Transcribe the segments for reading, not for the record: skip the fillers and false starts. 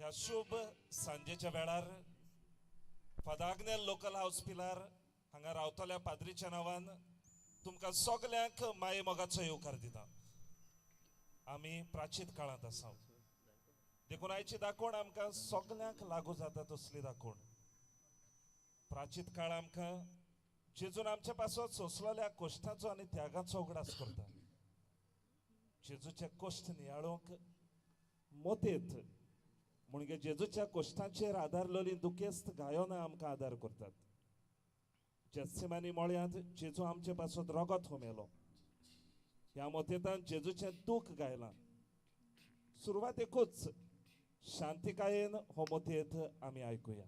ह्या शुभ सांजेच्या वेळार फादर आग्नेल लोकल हावस पिलार हांगा रावतल्या पाद्रीच्या नांवान तुमकां सगल्यांक माये मोगाचो येवकार दिता. आमी प्राचीन काळांत आसा, देखून आयची दाखोवण आमकां सगल्यांक लागू जाता तसली दाखोवण. प्राचीन काळ आमकां जेजून आमच्या पासत सोंसलेल्या कश्टाचो आनी त्यागाचो उगडास करता. जेजूचे कश्ट नियाळूंक मोतेत म्हणजे जेजूच्या कश्टांचेर आदारलेली दुखेस्त गायनां आमकां आदार करतात. जेत्सिमानी मळ्यांत जेजू आमचे पासत रगत होमेलो. ह्या मोतेतान जेजूचें दूख गायलां. सुरवातेकूच शांतिकायेन हो मोतेत आमी आयकुया.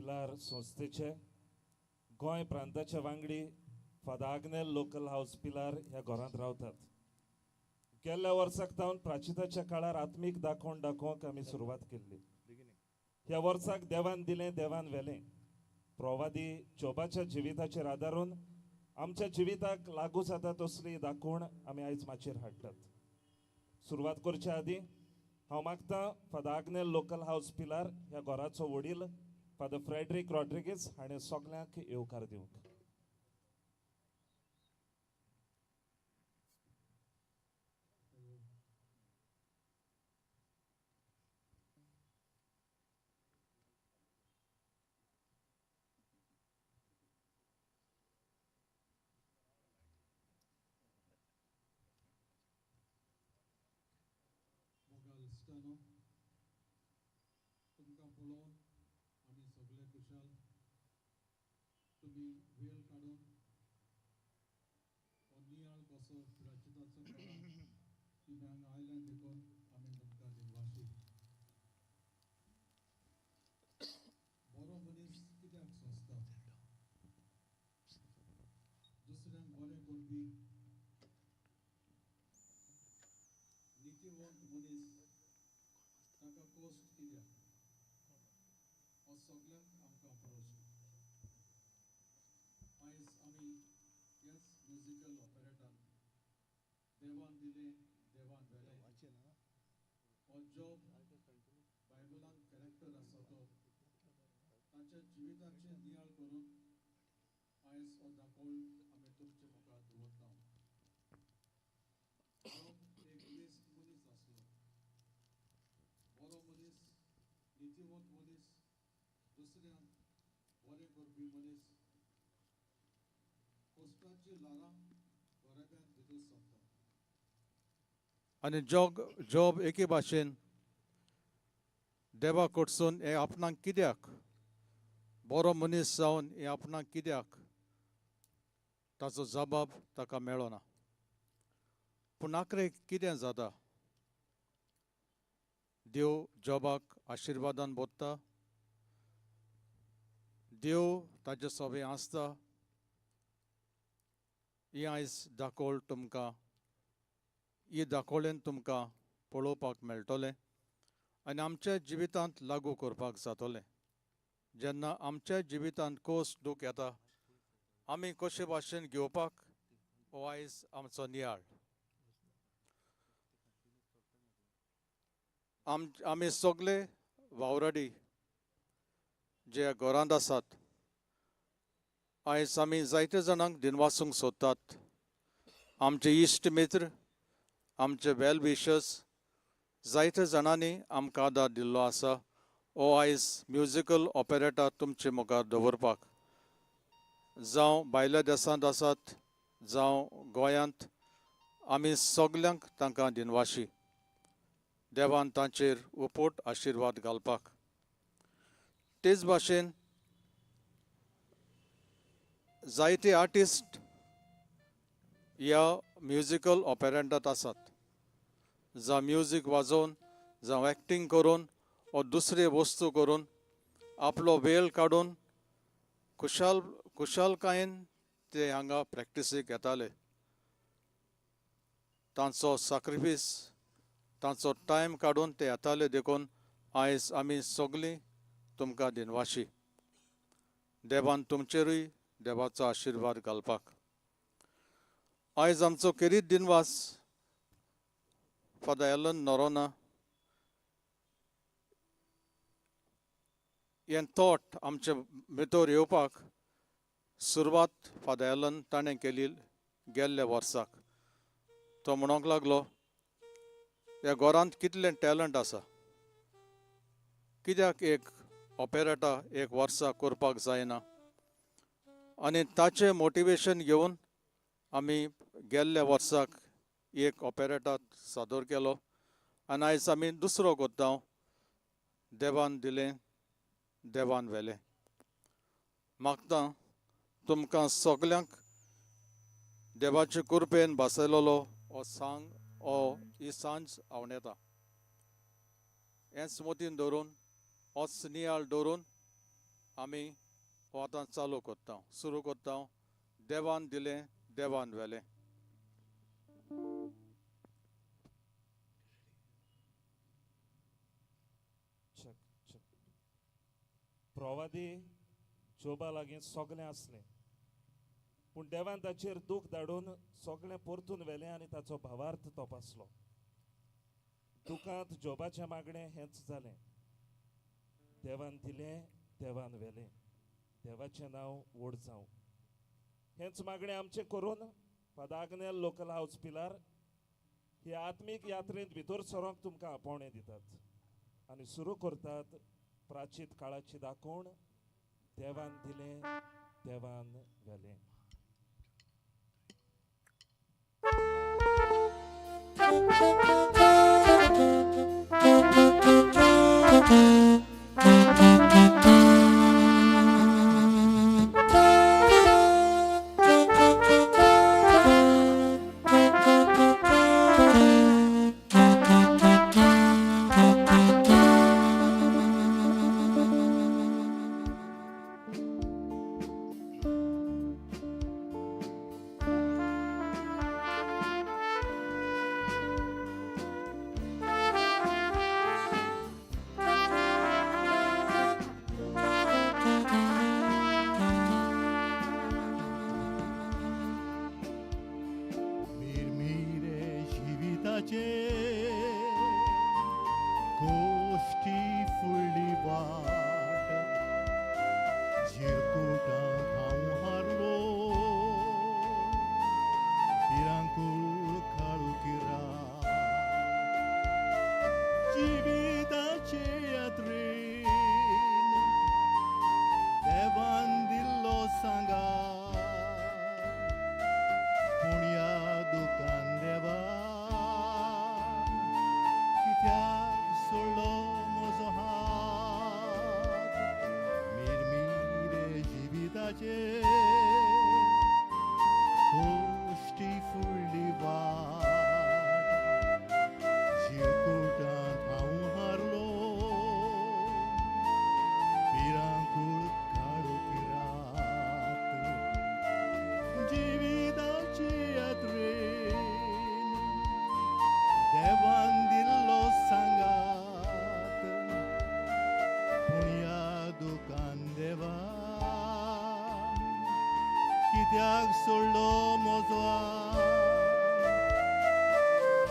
पिलार संस्थेचे गोंय प्रांताचे वांगडी फादर आग्नेल लोकल हाऊस पिलार ह्या घरांत रावतात. गेल्ल्या वर्साक तावन प्राचिताच्या काळार आत्मीक दाखोवन दाखोवंक आमी सुरवात केल्ली. ह्या वर्साक देवान दिलें देवान व्हेलें प्रवादी जोबाच्या जिविताचेर आदारून आमच्या जिविताक लागू जाता तसली दाखोवण आमी आयज माचयेर हाडटात. सुरवात करच्या आदीं हांव मागतां फादर आग्नेल लोकल हाऊस पिलार ह्या घराचो वडील फादर फ्रेडरीक रॉड्रिगीस हाणें सगल्यांक येवकार दिवंक. इश्टानो, तुमकां पळोवन आमी सगळे खुशाल. तुमी वेळ काडून हो नियाळ कसो प्राचिताचो तुमी हांगा आयल्यान देखून आमी तुमकां दिनवाशी. बरो मनीस कित्याक सोंसता? दुसऱ्यांक बरें करपी नितीवंत मनीस ताका कोश्ट कित्याक? हो सगल्यांक आमकां प्रश्न. आयज आमी ह्याच म्युजिकल ऑपरेटान देवान दिलें देवान व्हेलें हो जॉब बायबलान कॅरेक्टर आसा तो ताच्या जिविताचें नियाळ करून आयज हो दाखोवण आमी तुमचे मुखार दवरता. जॉब एक बेस्ट मनीस आसलो, बरो मनीस, नितीवंत मनीस, दुसऱ्यांक बरें करपी मनीस. कोश्टाची ल्हारां घराब्यांत भितर सरता. आनी जॉब एके भाशेन देवा कडसून हें आपणाक कित्याक, बरो मनीस जावन हें आपणाक कित्याक, ताचो जबाब ताका मेळना. पूण आखरेक कितें जाता? देव जॉबाक आशिर्वादान बोत्ता, देव ताजे सोबें आसता. ही आयज दाखोवल तुमकां, ही दाखोवलेन तुमकां पळोवपाक मेळटलें आनी आमच्या जिवितांत लागू करपाक जातलें. जेन्ना आमच्या जिवितांत कोस दूख येता आमी कशे भाशेन घेवपाक हो आयज आमचो नियाळ. आमी सगळे वावराडी जे घरांत आसात आयज आमी जायते जाणांक दिनवासूंक सोदतात. आमचे इश्ट मित्र, आमचे वेल विशर्स जायते जाणांनी आमकां आदार दिल्लो आसा. हो आयज म्युजिकल ऑपरेटा तुमचे मुखार दवरपाक, जावं भायल्या देशांत आसात जावं गोंयांत, आमी सगल्यांक तांकां दिनवाशी. देवान तांचेर उपोट आशिर्वाद घालपाक. तेच भाशेन जायते आर्टिस्ट ह्या म्युजिकल ऑपेरेंटात आसात, जावं म्युजीक वाजोवन, जावं एक्टींग करून वा दुसरे वस्तू करून आपलो वेळ काडून खुशालकायेन ते हांगा प्रॅक्टिसीक येताले. तांचो साक्रिफीस, तांचो टायम काडून ते येताले. देखून आयज आमी सगळीं तुमकां दिनवाशी. देवान तुमचेरूय देवाचो आशिर्वाद घालपाक. आयज आमचो खेरीत दिनवास फादर एलन नोरोना हें थॉट आमचे भितर येवपाक सुरवात फादर एलन ताणें केली गेल्ल्या वर्साक. तो म्हणूंक लागलो, ह्या घरांत कितलें टॅलंट आसा, कित्याक एक ऑपेरेटा एक वर्सा करपाक जायना. आनी ताचें मोटिवेशन घेवन आमी गेल्ल्या वर्साक एक ऑपेरेटा सादर केलो आनी आयज आमी दुसरो करता. देवान दिलें देवान व्हेलें. मागता तुमकां सगल्यांक देवाचे कृपेन भासयलेलो हो सांग, हो ही सांज आंवडेता. हेंच मतीन दवरून, होच नियाळ दवरून आमी हो आतां चालू करता, सुरू करता. देवान दिलें देवान व्हेलें. प्रवादी जोबा लागीं सगळें आसलें, पूण देवान ताचेर दूख धाडून सगळें परतून व्हेलें आनी ताचो भावार्थ तपासलो. दुखांत जोबाचें मागणें हेंच जालें, देवान दिलें देवान व्हेलें, देवाचें नांव व्हड जावं. हेंच मागणें आमचें करून फादर आग्नेल लोकल हावज पिलार हे आत्मीक यात्रेंत भितर सरोंक तुमकां आपोवणें दितात आनी सुरू करतात प्राचीत काळाची दाखोवण, देवान दिलें देवान व्हेलें. गोष्टी फुडली वाट झिरकुटांत हांव हारलो, भिरांकूळ काळोखी रात जिविताचे यात्रेन देवान दिल्लो सांगात, पूण ह्या दुकान देवा कित्याक सोडलो म्हजो हात. मिरमिरे जिविताचे गोश्टी फुडली वाट झिरकुटांत हांव हारलो, भिरांकूळ काळोखी रात जिविताचे यात्रेन देवान दिल्लो सांगात, पूण ह्या दुकान देवा कित्याक सोडलो म्हजो हात,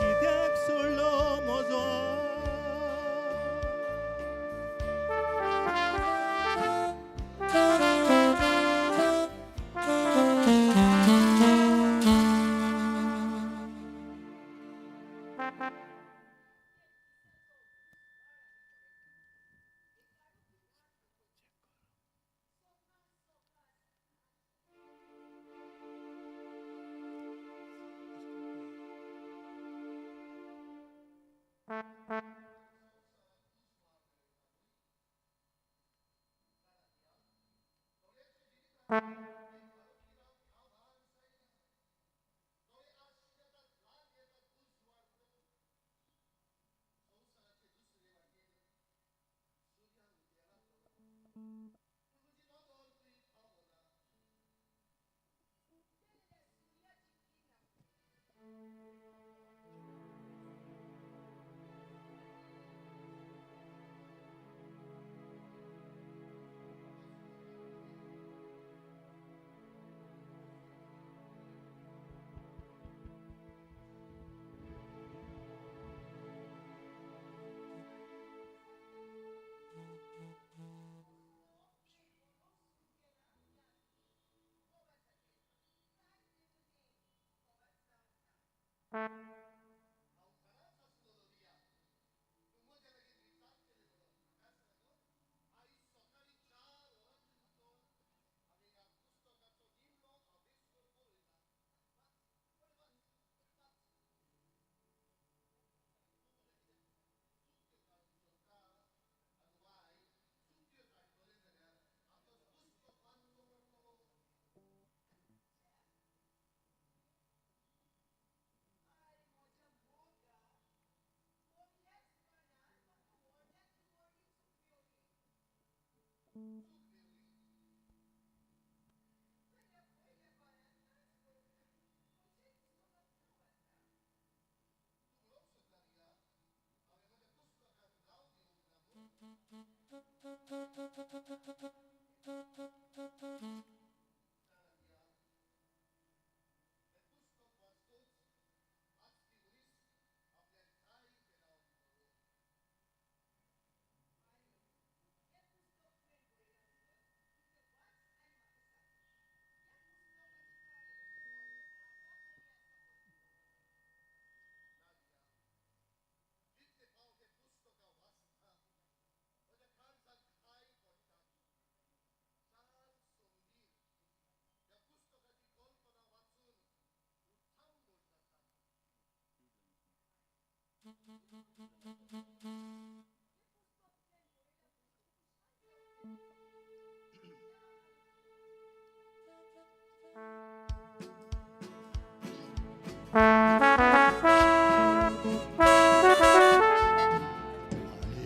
कित्याक सोडलो म्हजो हात.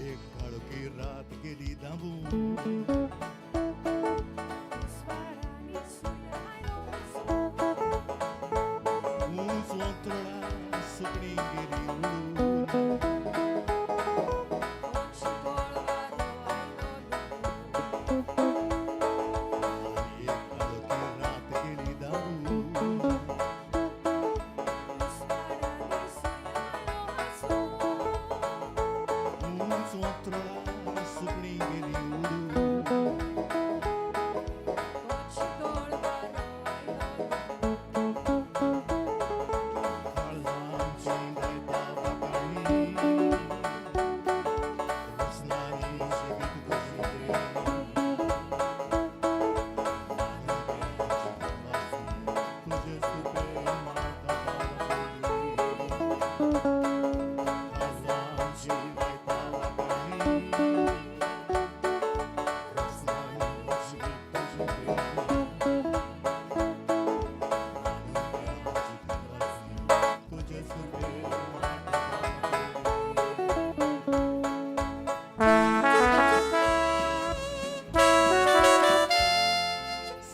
एक काळोखी रात गेली दाबून उंच वंतरुळा सुकणी गेली उडून एक काळोखी रात गेली दाबून उंच वंतरुळा सुकणी गेली उडून काळजांची गायता वाकाणी रसनानी जिवीत तुजी तुजे सुपे माता काळजांची गायता वाकाणी रसनानी जिवीत तुजी तुझे सुपे माता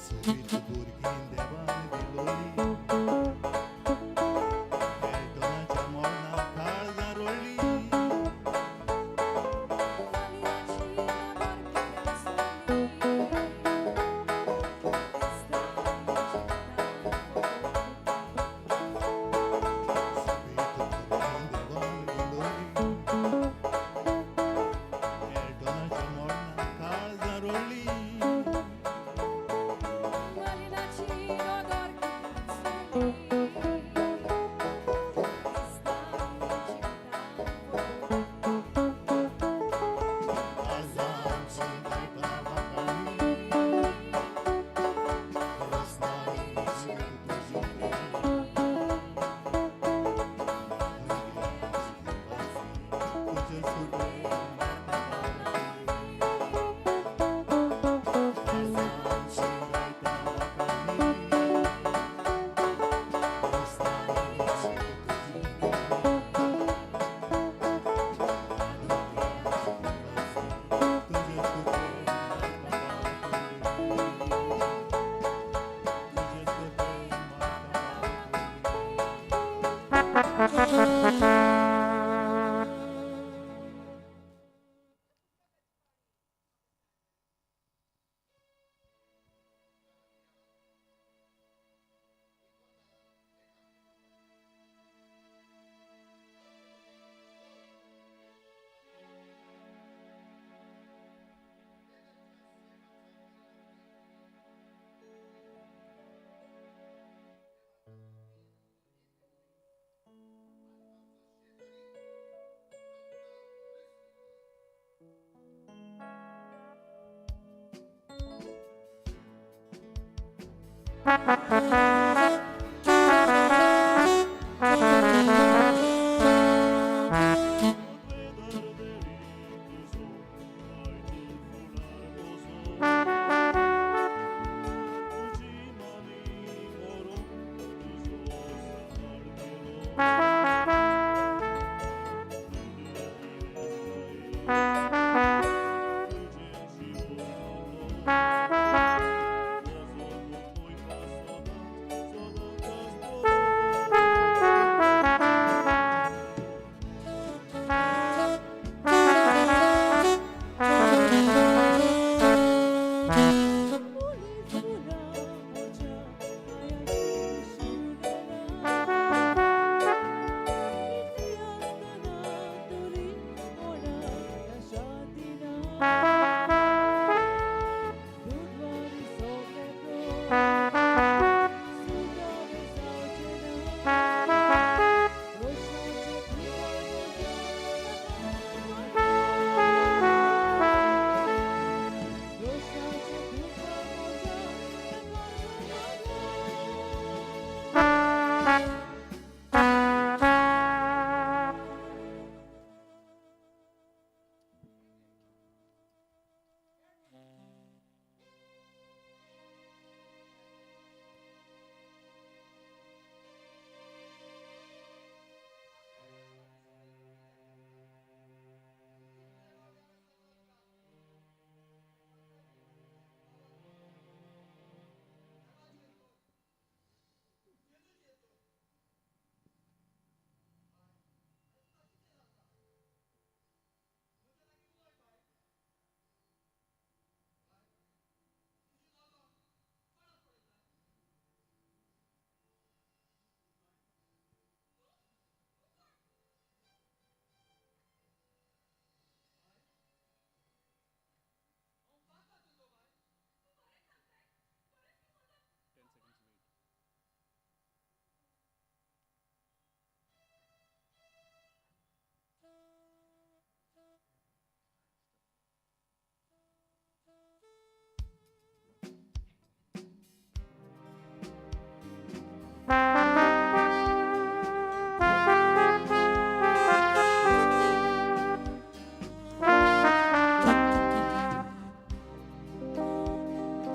सोबीत भुरगीं देवान दिलोली एल्टोनाच्या मोडणाक काळजां रोळ्ळी सोबीत भुरगीं देवान दिलोली एल्टोनाच्या मोडणाक काळजां रोळ्ळी काळजांची गायता वाकाणी रसनानी जिवीत तुजी तुझे सुपे काळजांची गायता वाकाणी रसनानी जिवीत तुजी तुझे सुपे तुझे सुपे Thank you.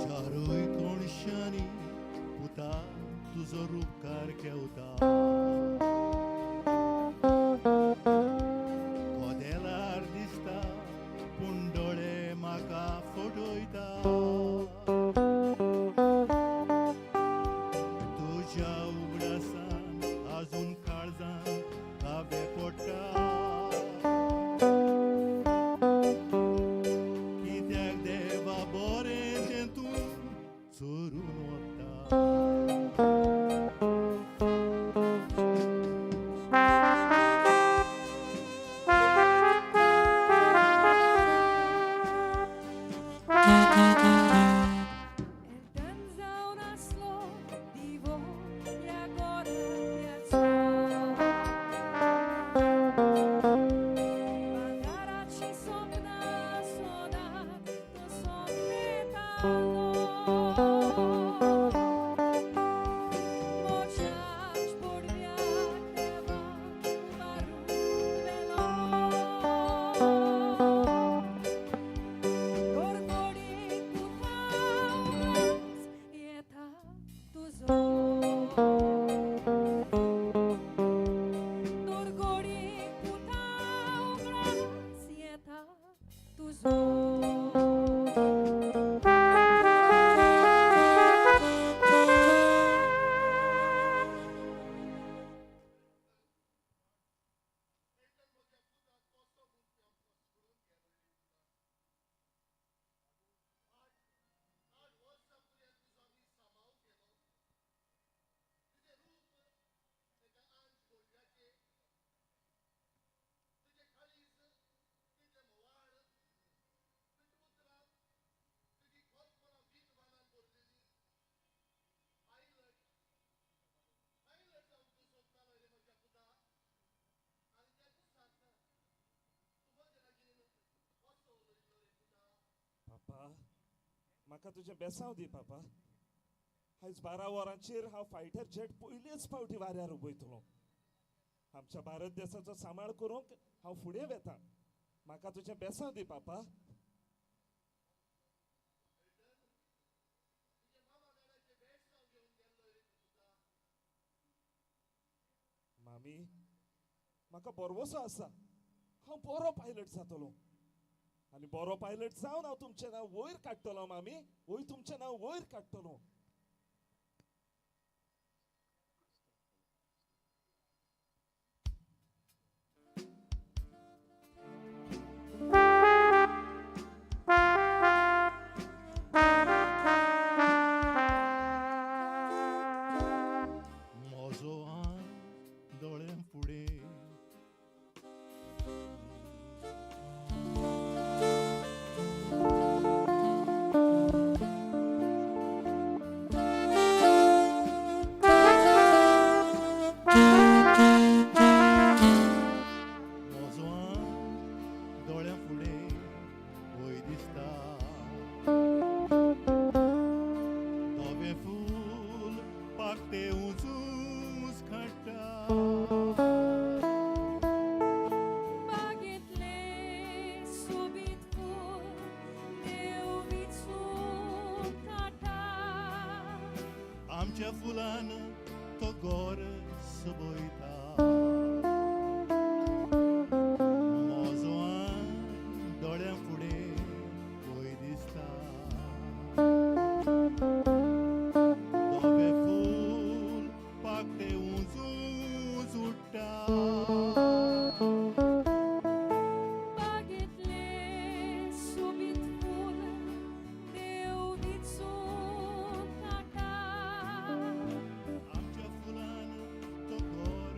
चारूय कोणशांनी पुता तुजो रुपकार घेवता कदेलार दिसता पूण दोळे म्हाका फटयता तुज्या उगडासान आजून काळजान कावे पडटा कित्याक देवा बरें तें तूं चोरून वता. Elton जावन आसलो दिवो ह्या गोराप्याचो भांगराचीं सपनां सोदात तो सपनेतालो म्हज्याच पडव्याक देवा उबारून व्हेलो गोडगोडीत पुता उगडास येता तुजो दुर्गोडीत पुता उगडास येता तुजो. पापा, म्हाका तुजें बेसांव दी पापा. आयज 12 वरांचेर हांव फायटर जेट पयलेच फावटी वाऱ्यार उबयतलो. आमच्या भारत देसाचो सांबाळ करूंक हांव फुडें वेता. म्हाका तुजें बेसांव दी पापा. मामी, म्हाका बरवसो आसा, हांव बरो पायलट जातलो आनी बरो पायलट जावन हांव तुमचें नांव वयर काडटलो. मामी, वयर तुमचें नांव वयर काडटलो. म्हजो हात दोळ्यां फुडें म्हजो हात दोळ्यां फुडें वय दिसता धवें फूल पाकते उंच आमच्या फुलान तो गोर सोबयता. म्हजो दोळ्यां फुडें वय दिसता. धवें फूल पाकटे उंच उंच उडटा. बागेंतलें सोबीत फूल देव विंचून काडटा. आमच्या फुलान तो गोर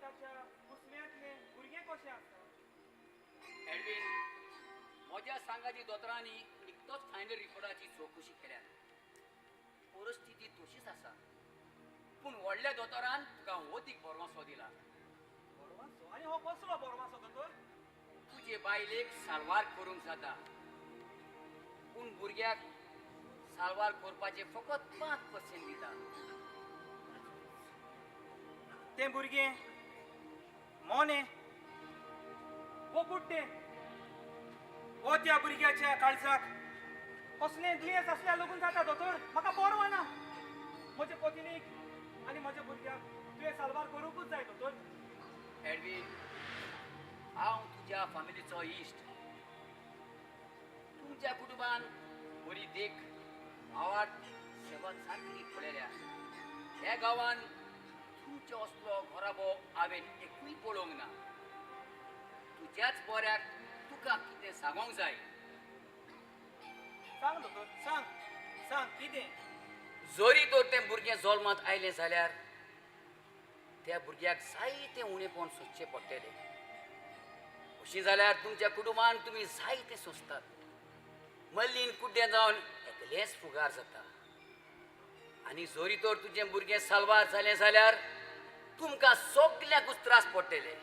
ताच्या कुसव्यांतलें भुरगें कशें आसा? एडवीन, म्हज्या सांगाची दोतोरांनी निकतोच फायनल रिपोर्टाची चवकशी केल्या. परिस्थिती तशीच आसा, पूण व्हडल्या दोतोरान तुका अदीक बरवासो दिला. बरवासो? आनी हो कसलो बरवासो दोतोर? तुजे बायलेक साल्वार करूंक जाता, पूण भुरग्याक साल्वार करपाचें फकत 5% दिता. तें भुरगें मोनें वो कुड्डें, हो त्या भुरग्याच्या काळजाक कसलें दुयेंस आसल्यार लागून जाता दोतोर. म्हाका बरो ना. म्हजे पत्नीक आनी म्हज्या भुरग्याक तुवें साल्वार करूंकूच जाय दोतोर. एडवीन, हांव तुज्या फामिलीचो इश्ट. तुमच्या कुटुंबान बरी देख भावार्थ सेवा सारकी पळयल्या. ह्या गांवान तुमचो असलो घराबो हांवें एकूय पळोवंक ना. तुज्याच बऱ्याक तुका कितें सांगोंक जाय. सांग दोतोर, सांग सांग कितें? जरी तर तें भुरगें जल्मांत आयलें जाल्यार त्या भुरग्याक जायतें उणेपण सोंसचें पडटलें. अशें जाल्यार तुमच्या कुटुंबान तुमी जायतें सोंसतात. मल्लीन कुड्डें जावन एकलेंच फुगार जाता. आनी जरी तर तुजें भुरगें साल्वार जालें जाल्यार तुमकां सगल्यांकूच त्रास पडटले.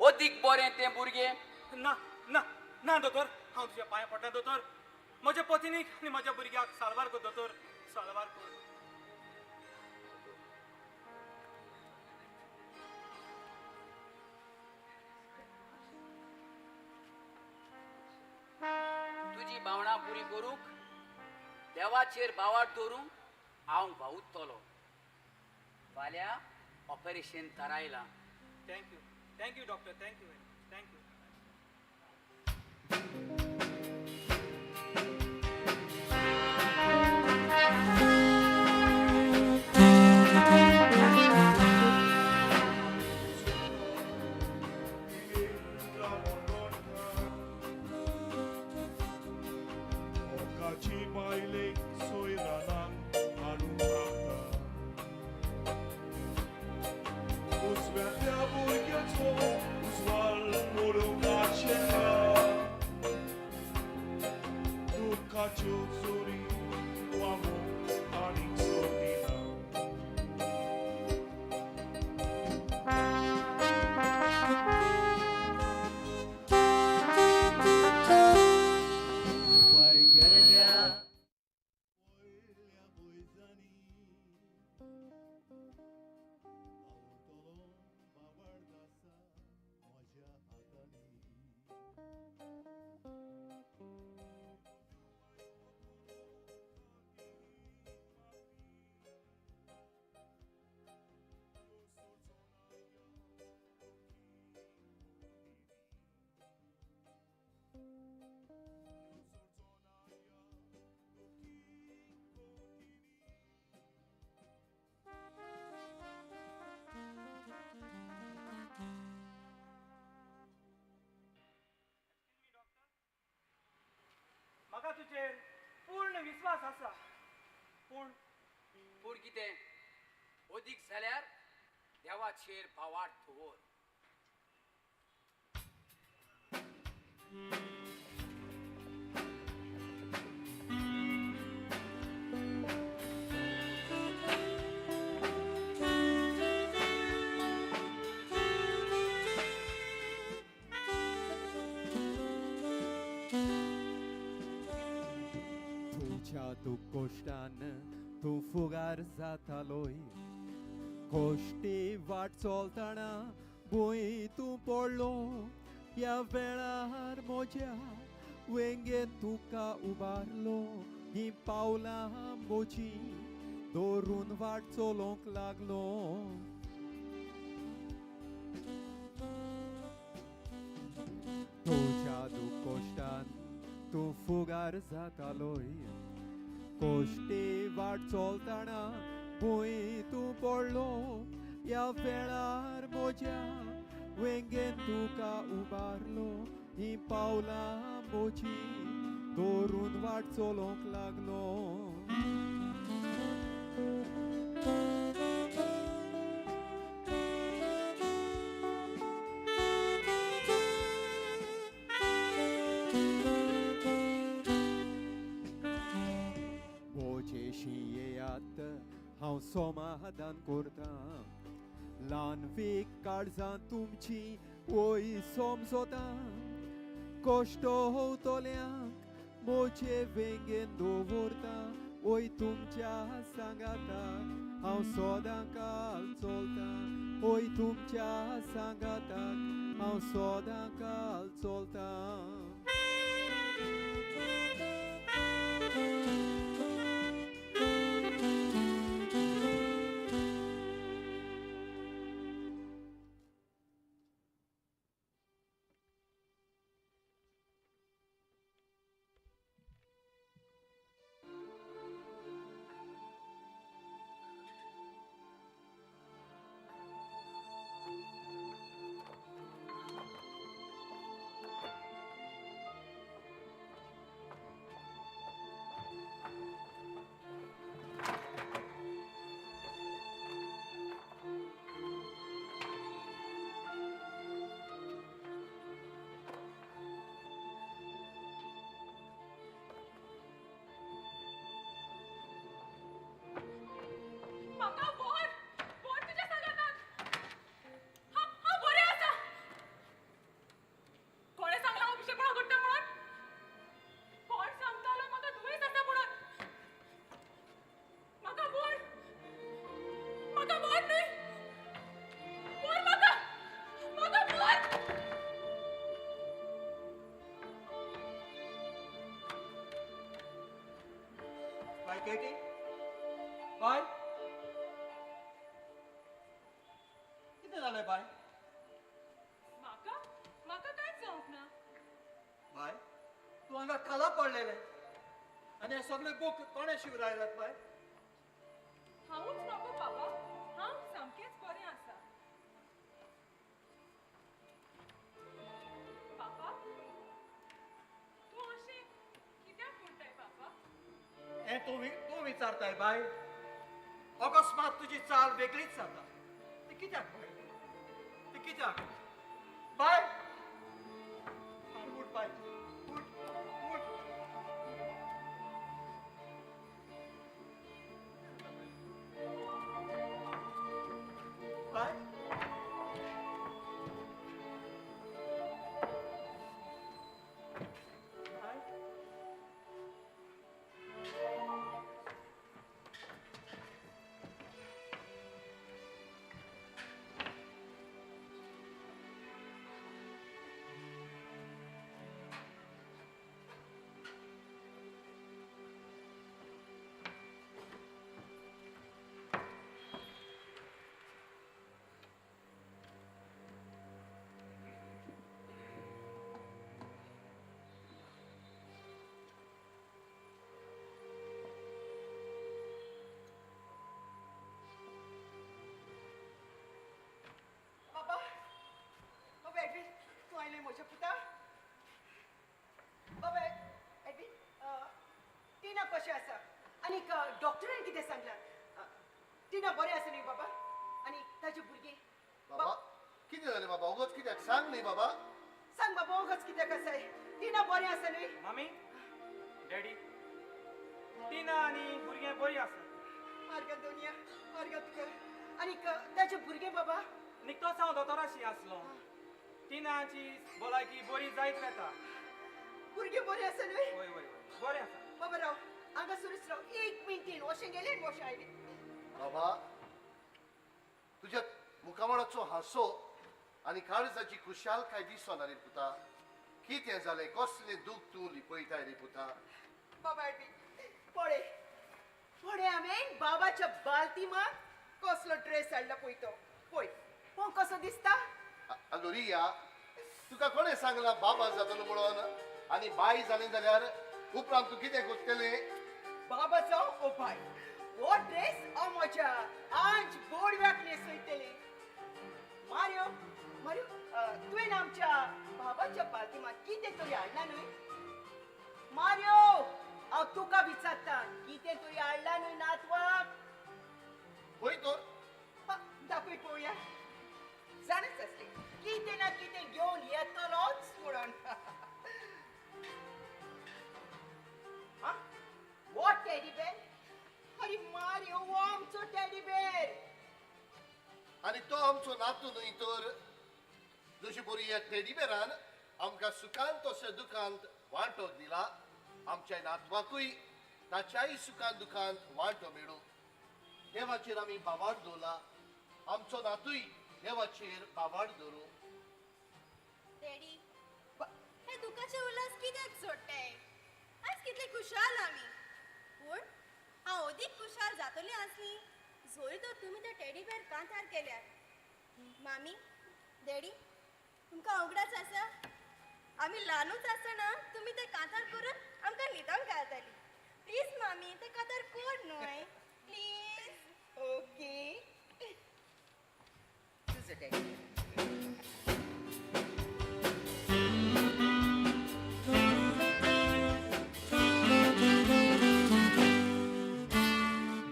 अदीक बरें तें भुरगें. ना ना ना दोतोर, हांव तुज्या पांय पडटा दोतोर. म्हज्या पत्नीक आनी म्हज्या भुरग्याक साल्वार कर दोतोर, साल्वार कर. तुजी भावणां पुरी करूंक देवाचेर भावार्थ दवरूंक हांव भावुत्तलो. फाल्यां ऑपरेशन थारायलां. Thank you, thank you doctor, thank you very much, thank you. मोगाची बायलेक सोयरानाक हाडूंक लागता. उजव्यांतल्या भुरग्याचो उजवाल पळोवपाचें ना. दुख्खाच्यो चोरी वागूंक आनीक संदी ना. उपाय केल्या व्हडल्या भुंयजांनी पावतलो बाबार्द आसा म्हज्या हातांनी. म्हाका तुजेर पूर्ण विस्वास आसा, पूण पूण कितें? अदीक जाल्यार देवाचेर भावार्थ दवर. तुज्या दुकोश्टान तूं फुगार जातालोय. कोश्टी वाट चलतना भूंय तूं पडलो. ह्या वेळार म्हज्या वेंगेन तुका उबारलो. हीं पावलां म्हजीं दवरून वाट चलोवंक लागलो. तुज्या दुकोश्टान तूं फुगार जातालोय. कोश्टी वाट चलतना भूंय तूं पडलो. ह्या वेळार म्हज्या वेंगेन तुका उबारलो. हीं पावलां म्हजीं दवरून वाट चलोवंक लागलो. हांव समाधान करता. ल्हान वेग काळजां तुमची वय समजता, कश्ट होवतल्यांक म्हजे वेंगेन दवरता. वय तुमच्या सांगाताक हांव सदां काल चलता, वय तुमच्या सांगाताक हांव सदां काल चलता. केटी, बाय, कितें जालें बाय? म्हाका म्हाका कांयच जावंक ना. बाय, तूं हांगा खाला पडलेलें आनी हे सगळे बूक कोणें शिवरायल्यात बाय? हांवूच नको बाबा, हांव सामकेंच बरें आसा. बाबा, तूं अशें कित्याक म्हणटाय बाबा? हें तूं विचारताय बाय? अकस्मात तुजी चाल वेगळीच जाता, ती कित्याक बाय? ती कित्याक बाय? उठ बाय, उठ उठ. बाय, म्हज्या पुता. बाबा एडविन, टिना कशें आसा आनी डॉक्टरान कितें सांगलां? टिना बरें आसा न्ही बाबा? आनी ताजे भुरगीं? बाबा कितें जालें बाबा? ओगोच कित्याक सांग न्ही बाबा. सांग बाबा, ओगोच कित्याक आसा? टिना बरें आसा न्ही? मामी, डॅडी, टिना आनी भुरगें बरीं आसा. मार्गा दोनिया, मार्गा तुका. आनी ताजे भुरगें बाबा? निकतोच हांव दोतोराशी आसलो. टिनाची भलायकी बरी जायत वेता. भुरगें बरें आसा न्हय? वय वय बरें आसा. बाबा राव, हांगासरूच राव एक मिनटीन. अशें गेलें आनी अशें आयलें. बाबा, तुज्या मुखामळाचो हांसो आनी काळजाची खुशालकाय दिसना रे पुता. कितें जालें? कसलें दूख तूं लिपयताय रे पुता? बाबा पळय पळय, हांवें बाबाच्या बालतीमाक कसलो ड्रेस हाडला पळय तो. पळय पळोवंक कसो दिसता. आगो रिया, तुका कोणें सांगलां बाबा जातलो म्हणून? आनी बाय जालें जाल्यार उपरांत तूं कितें करतलें? बाबा जावं ओ बाय, हो ड्रेस हांव म्हज्या आंज बोडव्याक न्हेसयतलें. मार्यो, मार्यो, तुवें आमच्या बाबाच्या बालतीमाक कितें तरी हाडलां न्हय? मार्यो, हांव तुका विचारता, कितें तरी हाडलां न्हय नातवाक? पळय तर, दाखय पळोवया. जाणच आसलें कितें ना कितें घेवन येतलोच म्हणून. हो टेडी बेर? अरे मार्यो, हो आमचो टेडी नातू न्हय तर जशी बरी ह्या टेडीबेरान आमकां सुखांत तशें दुखांत वांटो दिला, आमच्या नातवाकूय ताच्याय सुखांत दुखांत वांटो मेळूं. देवाचेर आमी भावार्थ दवरला, आमचो नातूय देवाचेर भावार्थ दवरूं. डॅडी, हे दुखाचे उल्हास कित्याक सोडटाय? आयज कितले खुशाल आमी. पूण हांव अदीक खुशाल जातली आसली जोरी तर तुमी ते टेडी बेर कांतार केल्यार. मामी, डॅडी, तुमकां उगडास आसा आमी ल्हानूच आसतना तुमी ते कांतार करून आमकां न्हिदोंक घालताली. प्लीज मामी, ते कांतार कर न्हय, प्लीज. ओके. तुजो डॅडी.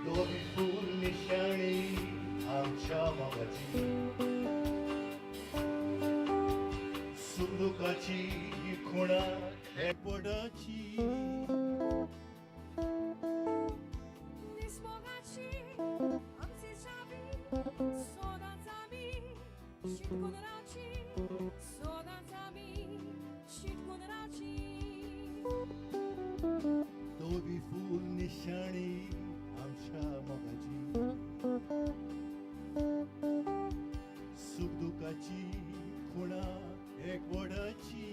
दोगी फूल निशाणी आमच्या मोगाची, सुखदुखाची खुणा एकवटाची. निस्मोगाची आमची चावी सदांच आमी शिटकून रावची, सदांच आमी शिटकून रावची. दोगी फूल निशाणी आमच्या मोगाची, सुखदुखाची खुणा एकवटाची.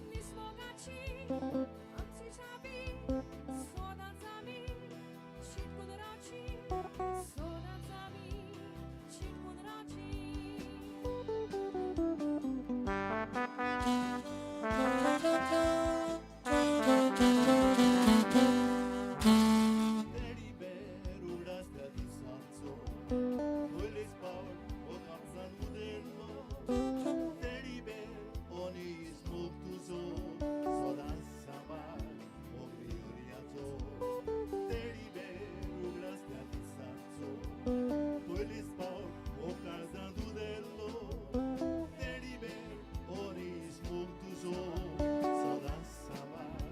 निस्मोगाची आमची चावी सदांच आमी शिटकून रावची, सदांच आमी शिटकून रावची. टेडी बेर उगडास त्या दिसाचो, पयलीच पावट हो काळजान उदेल्लो. टेडी बेर ओनीस मोग तुजो सदांच सांबाळ मोगरी ओरियाचो. टेडी बेर उगडास त्या दिसाचो, पयलीच पावट हो काळजान उदेल्लो. टेडी बेर ओनीस मोग तुजो सदांच सांबाळ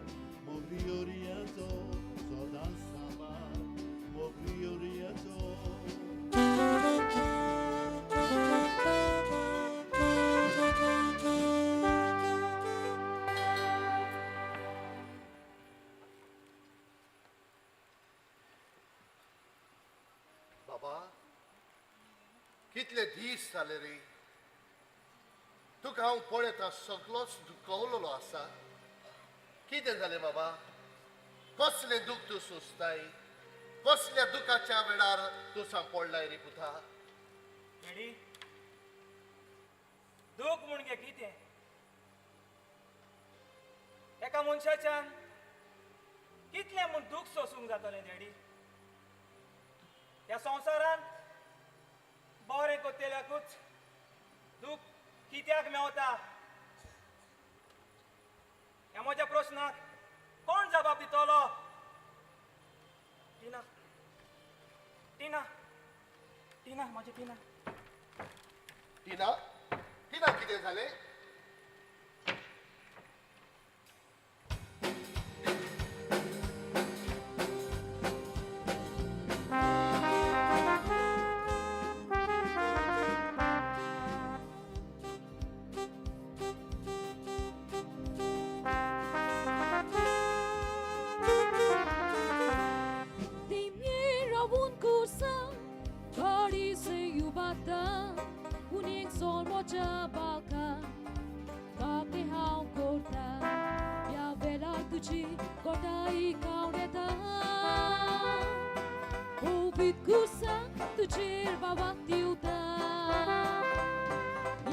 मोगरी ओरियाचो, सदांच सांबाळ मोगरी ओरियाचो. बाबा, कितले दीस जाले रे तुका हांव पळयता सगलोच दुखवलेलो आसा. कितें जालें बाबा? कसलें दूख तूं सोंसताय? कसल्या दुखाच्या वेळार तूं सांपडलाय रे पुता? डॅडी, दूख म्हणजे कितें? एका मनशाच्यान कितलें म्हूण दूख सोंसूंक जातलें डॅडी? ह्या संवसारांत बरें करतल्याकूच दूख कित्याक मेवता? ह्या म्हज्या प्रश्नाक कोण जबाब दितलो? टिना, टिना, टिना, म्हजें टिना. टिना, टिना कितें जालें? Demiravun kursa Paris'e yubata Unik solmoca balka Bakti hao korta Ya vela tuji kortai kauneta Obit kursa tujir baba tiuta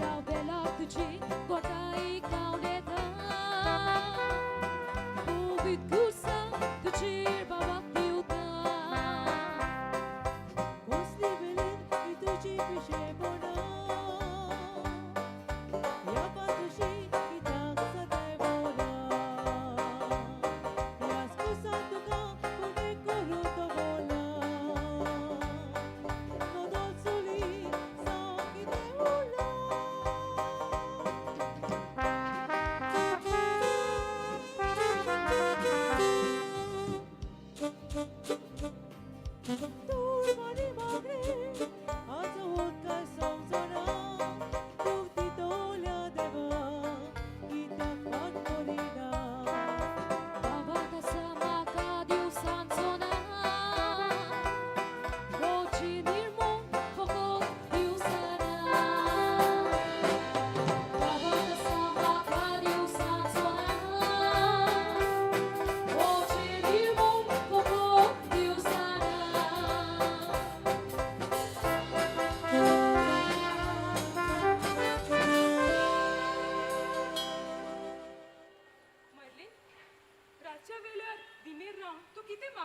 Ya vela tuji kortai kauneta Obit kursa tujir baba tiuta. कसली वेळेर तुजी पिशेपणां ह्या पातशी कित्याक सदांय बोला ह्याच कुसान तुका कोणें करूं तो बोला नदर चुली सांग कितें उरलां.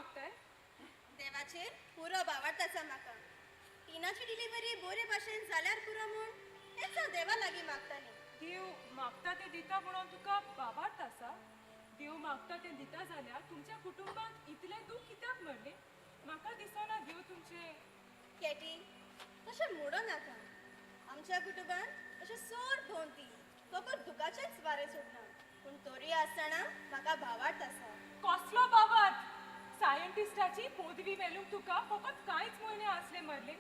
मागताय? देवाचेर पुरो भावार्थ आसा म्हाका. टिनाची डिलिव्हरी बरे भाशेन जाल्यार पुरो म्हूण हेंच हांव देवा लागीं मागतालें. देव मागता तें दिता म्हणून तुका भावार्थ आसा? देव मागता तें दिता जाल्यार तुमच्या कुटुंबांत इतलें दूख कित्याक मरलें? म्हाका दिसना देव तुमचें. कॅटी, तशें म्हणो नाका. आमच्या कुटुंबांत अशें सोड भोंवती फकत दुखाचेंच वारें सुटना, पूण तोरी आसतना म्हाका भावार्थ आसा. कसलो भावार्थ? सायंटिस्टाची पदवी मेळूंक तुका फकत कांयच म्हयने आसले मरले,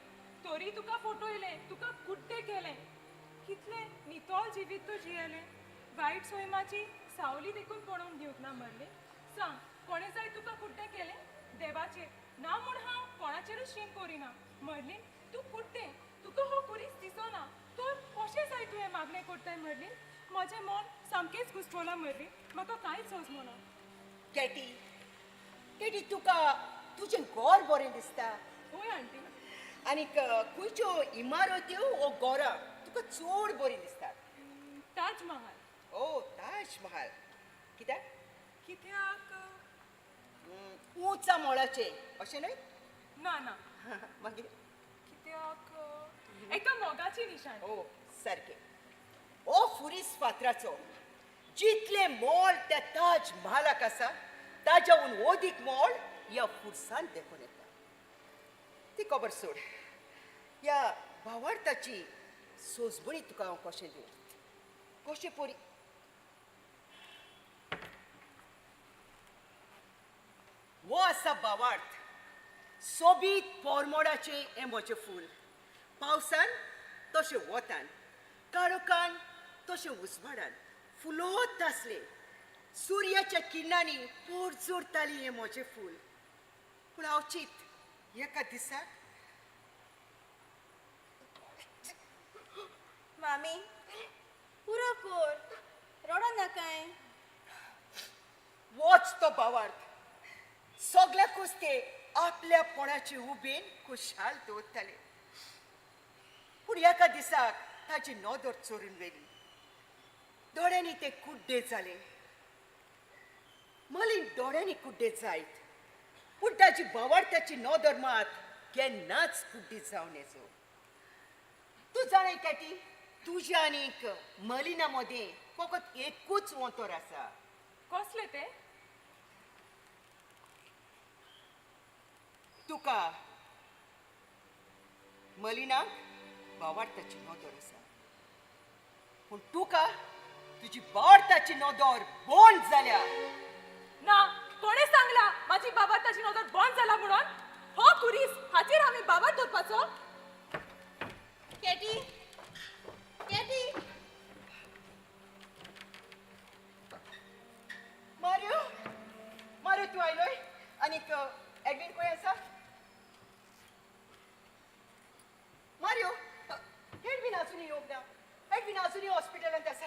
तरी तुका फटयलें, तुका कुड्डें केलें. कितलें नितळ जिवीत तूं जियेलें. वायट सैमाची सावली देखून पळोवंक दिवंक ना मरलें. सांग, कोणें जाय तुका कुड्डें केलें? देवाचेर ना म्हूण हांव कोणाचेरूच शीण करिना. मरलीन, तूं कुड्डें, तुका हो कुरीस दिसना, तर कशें जाय तुवें मागणें करताय मरलीन? म्हजें मन सामकेंच घुस्पलां मरलीन, म्हाका कांयच समजना. कॅटी, कॅटी, तुका तुजें घर बरें दिसता? हय आंटी. आनीक खंयच्यो इमारत्यो वो घरां तुका चड बरीं दिसतात? ताजमहाल. ओ, ताजमहाल. कित्याक? कित्याक? उंचा मोळाचें अशें न्हय? ना ना. मागीर? कित्याक एका मोगाची निशाण. ओ, सारकें. ओ फुरीस फातराचो जितलें मोल त्या ताज महालाक आसा ताज्याहून अदीक मोल ह्या फुरसान देखून येता. ती खबर सोड, ह्या भावार्थाची सोजमणी तुका हांव कशें दिवं, कशें परी? हो आसा भावार्थ. सोबीत पोरमोडाचें हें म्हजें फूल. पावसान तशें वतान, काळोखान तशें उजवाडान फुलोत आसलें. सुर्याच्या किरणांनी पोरजोरताली हें म्हजें फूल. पूण हांव चिंत एका दिसाक. मामी, पुरो कोर, रडो नाकाय. वच तो भावार्थ. सगल्याकूच ते आपल्यापणाचे उबेन खुशाल दवरताले. पूण एका दिसाक ताची नदर चोरून व्हेली. दोळ्यांनी ते कुड्डे जाले. मलीन दोळ्यांनी कुड्डे जायत, पूण ताची भावार्थाची नदर मात केन्नाच कुड्डी जावन येचो. तूं जाणाय कॅटी, तुज्या आनीक मलिना मदें फकत एकूच वंतर आसा. कसलें तें? तुका मलिनाक भावार्थाची नदर आसा, पूण तुका तुजी भावार्थाची नदर बंद जाल्या. ना, कोणें सांगला म्हाजी भावार्थाची नदर बंद जाला म्हणून? हो कुरीस हाचेर हांवें भावार्थ दवरपाचो? Katie, Katie. मारियो, मारियो, तूं आयलोय? आनीक एडवीन खंय आसा? मारियो, एडवीन आजुनूय येवंक ना. एडवीन आजुनूय हॉस्पिटलांत आसा.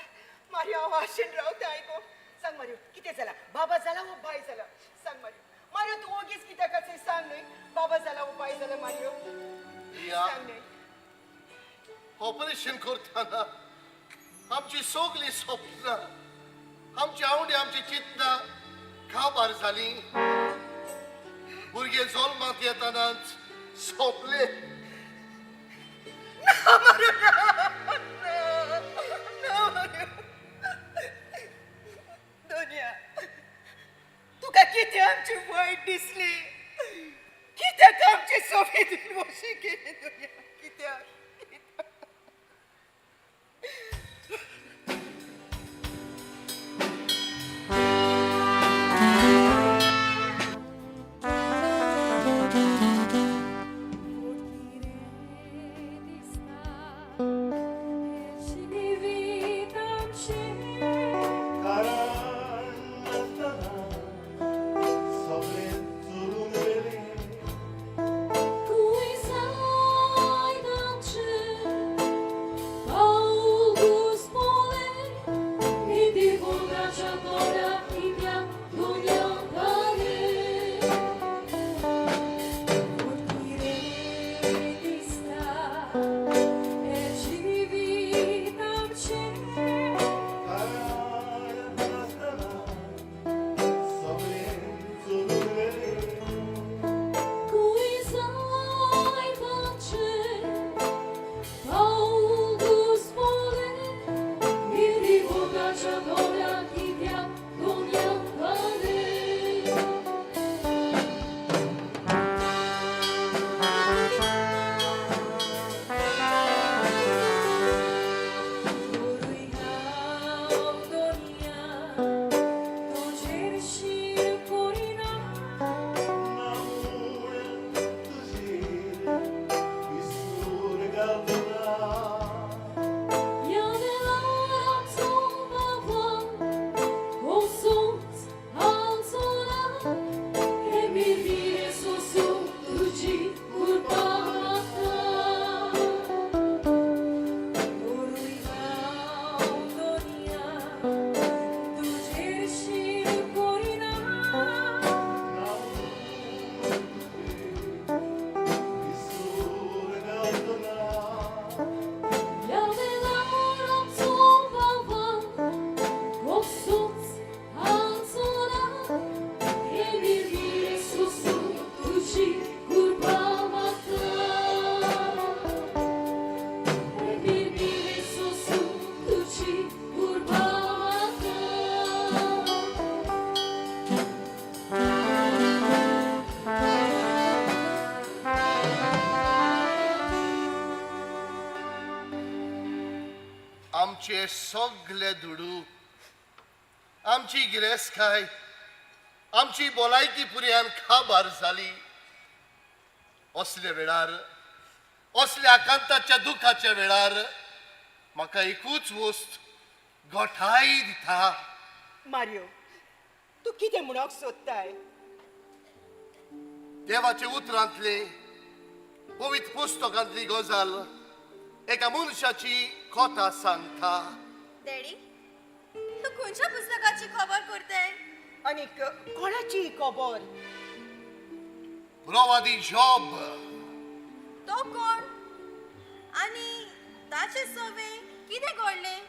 मारियो, हांव आशेन रावता आयको. सांग मारियो, कितें जालां? बाबा जाला वो बाय जाला? सांग मारियो. मारियो, तूं ओगीच कित्याक आसा सांग न्हय. बाबा जाला वो बाय जाला मारियो? सांग न्हय. ऑपरेशन करतना आमची सगळीं सपनां, आमची आवडी, आमची चिंतना काबार जाली. भुरगे जल्माक येतनाच सोंपले. ना मारियो, ना, ना मारियो. दोनिया, तुका कितें आमची वायट दिसली? कित्याक आमची सोबीत अशी केली दोनिया? कित्याक? कारण नासतना सगळें चोरून तुज्या भोवऱ्या कित्याक दोनया घाले. तोरूय हांव दोनया तुजेर शीर करिना. ह्या वेळार आमचो बाबा कोसूच हालचो ना, हे मिरमिरे सोसूं तुजी कृपा म्हाका. तोरूय हांव दोनया तुजेर शीर करिना. ह्या वेळार आमचो बाबा कोसूच हालचो ना, हे मिरमिरे सोसूं तुजी कृपा म्हाका. हे मिरमिरे सोसूं तुजी कृपा म्हाका. आमचे सगळे दुडू, आमची गिरेस्तकाय, आमची भलायकी पुरयान खाबार जाली. असल्या वेळार, असल्या आकांताच्या दुखाच्या वेळार म्हाका एकूच वस्त गोठाय दिता. मारियो, तूं कितें म्हणोंक सोदताय? देवाच्या उतरांतली, पवित्र पुस्तकांतली गजाल एका मनशाची कथा सांगता. डॅडी, तूं खंयच्या पुस्तकाची खबर करताय? आनीक कोणाची ही खबर? प्रवादी जॉब. तो कोण आनी ताचे सवे कितें घडलें?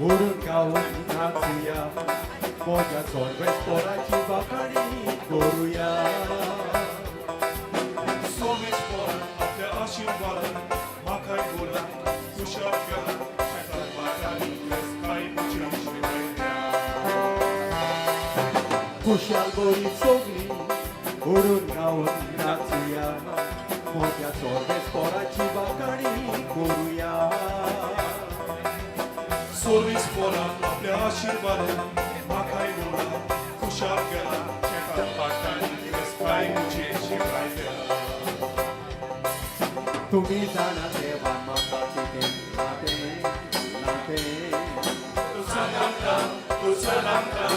उडून गावन नाचुया, म्हज्या सोर्वेस्पोराची वाखाणी करुया. सोर्वेस्पोरान आपल्या आशिर्वादान म्हाकाय बोला खुशाल केला, शेतान भाटांनी फेस्ताय उची मेळ्ळ्या. खुशाल बरी सगळी उडून गावन नाचुया, म्हज्या सोर्वेस्पोराची वाखाणी करुया. सोर्वेस्पोरान आपल्या आशिर्वादान म्हाकाय बोला खुशाल केला, शेतान भाटांनी फेस्ताय उची मेळ्ळ्या. तुमी जाणा देवा म्हाका कितें नातें नातें, तूं सांगता तूं सांगता,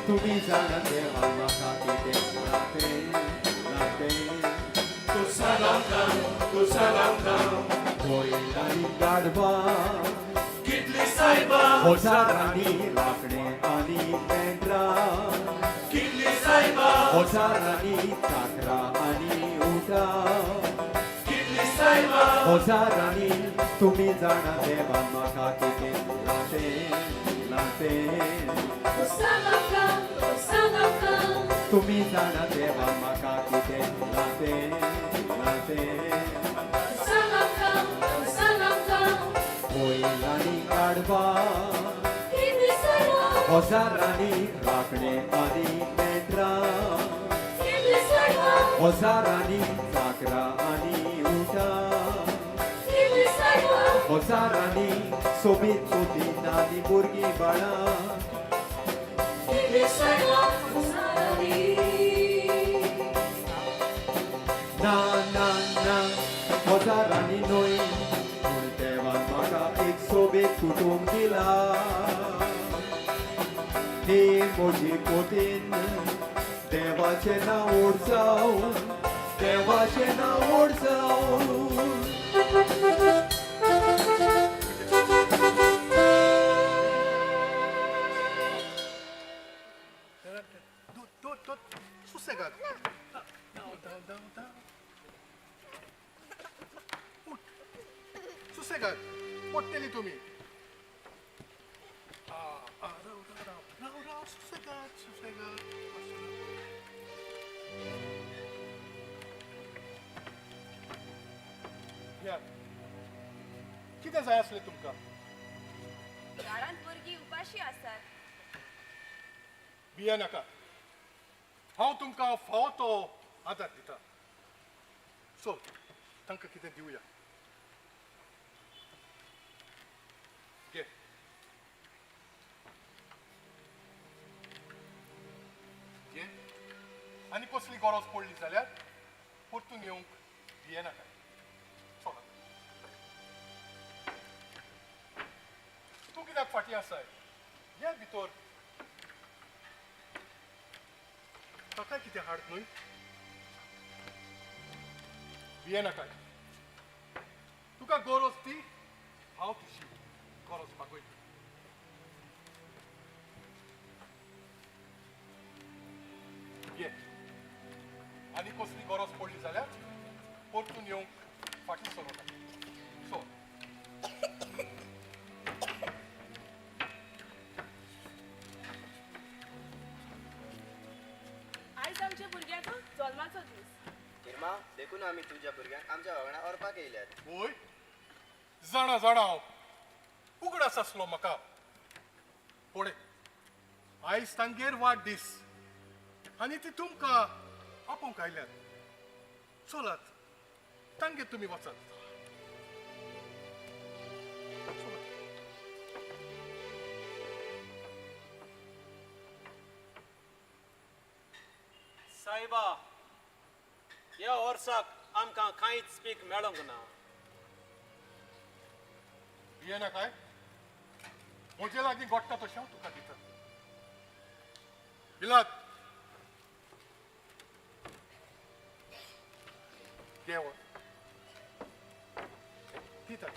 तुमी जाणा देवा म्हाका कितें नातें नातें, तूं सांगता तूं सांगता. बैल आनी गाडवां कितली सायबा, हजारांनी लाकडें आनी मेंढरां, कितली सायबा, हजारांनी चाकरां आनी उटां, कितली सायबा, हजारांनी. तुमी जाणा देवा म्हाका कितें नातें नातें, तूं सांगता तूं सांगता, तुमी जाणा देवा म्हाका कितें नातें नातें, तूं सांगता तूं सांगता. बैल आनी गाडवां कितली सायबा, हजारांनी राखणे आनी मेंढरां, कितली सायबा, हजारांनी चाकरां आनी उटां, कितली सायबा, हजारांनी सोबीत सोबीत आनी भुरगीं बाळां, कितली सायबा हजारांनी. ना ना ना हजारांनी न्हय, पूण देवान म्हाका एक सोबीत कुटूंब दिला. ही म्हजी कोतीन देवाचें नांव व्हड जावं, देवाचें नांव व्हड जावं. सुसेगाद. धांव धांव धांव. उठ. सुसेगाद पडटली तुमी. राव राव राव राव राव सुसेगाद सुसेगाद. या कितें जाय आसलें तुमकां? दारांत भुरगीं उपाशी आसात. भिये नाका, हांव तुमकां फावो तो आदार दिता. चल तांकां कितें दिवया. घे. घे आनी कसली गरज पडली जाल्यार परतून येवंक भिये नाका. चल तूं कित्याक फाटीं आसाय? ये भितर. ताका कितें हाड न्हय? भिये नाका, तुका गरज ती हांव तुजी गरज भागयता. ये आनी कसली गरज पडली जाल्यार परतून येवंक फाटीं सरूं नाका. चल. आयज आमच्या भुरग्याचो जल्माचो दीस. इर्मा, देखून आमी तुज्या भुरग्यांक आमच्या वांगडा व्हरपाक येयल्यात. वय जाणा जाणा, हांव उगडास आसलो म्हाका. पळय आयज तांगेर वाडदीस आनी ती तुमकां आपोवंक आयल्यात. चलात तांगेर तुमी वचात. चलात. सायबा, ह्या वर्साक आमकां कांयच पीक मेळोंक ना. भिये नाकाय, म्हजे लागीं गोडटा तशें हांव तुका दिता. दिलात घे हो. दिता.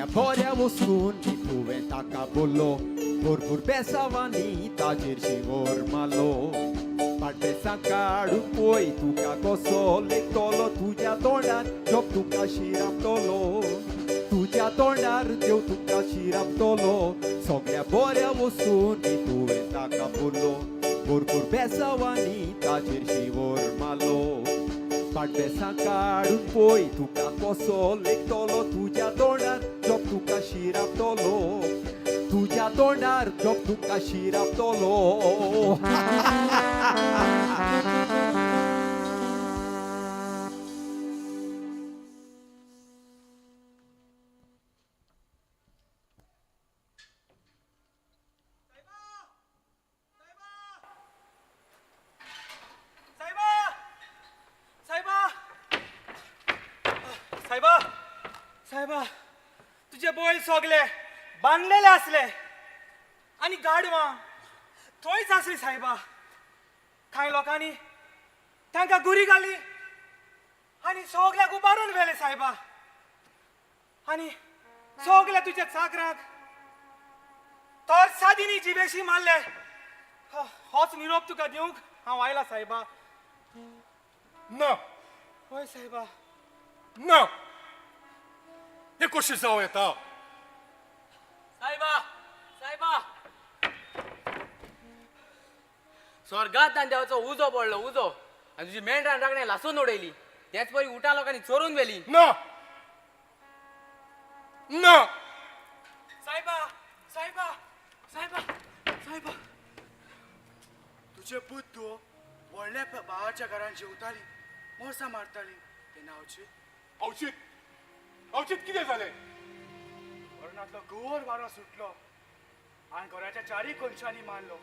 सगळ्या बऱ्या वस्तूंनी तुवें ताका बोल्लो, भरपूर बेसावांनी ताजेर शिंवोर मारलो. पाटबेसां काडून पळय तुका कसो लेखतलो, तुज्या तोंडार जोप तुका शिरापतलो, तुज्या तोंडार देव तुका शिरापतलो. सगळ्या बऱ्या वस्तूंनी तुवें ताका बोल्लो, भरपूर बेसावांनी ताजेर शिंवोर मारलो. पाटबेसां काडून पळय तुका कसो लेखतलो, तुज्या तोंडार जोप तुका शिरापतलो, तुज्या तोंडार जोप तुका शिरापतलो. सायबा, सायबा, तुजे बैल सगले बांदलेले आसले आनी गाडवां थंयच आसली सायबा. कांय लोकांनी तांकां गुरी घाली आनी सगल्याक उबारून व्हेले सायबा. आनी सगल्या तुज्या चाकरांक तरसादींनी जिवेशी मारले. होच निरोप तुका दिवंक हांव आयला सायबा. ना. हय सायबा. ना, हें कशें जावं येता? सायबा, सायबा, स्वर्गांत देवाचो उजो पडलो, उजो, आनी तुजी मेंढरां राखणे लासून उडयली, तेच परी उटा लोकांनी चोरून व्हेली. ना, ना. सायबा, सायबा, सायबा, सायबा, तुजे बुद्ध व्हडल्या भावाच्या घरान जेवताली, मोर्सां मारताली, तेन्ना अवचीत अवचीत अवचीत कितें जालें? वरणांतलो गोर वारो सुटलो आनी घराच्या चारी कोनशांनी मारलो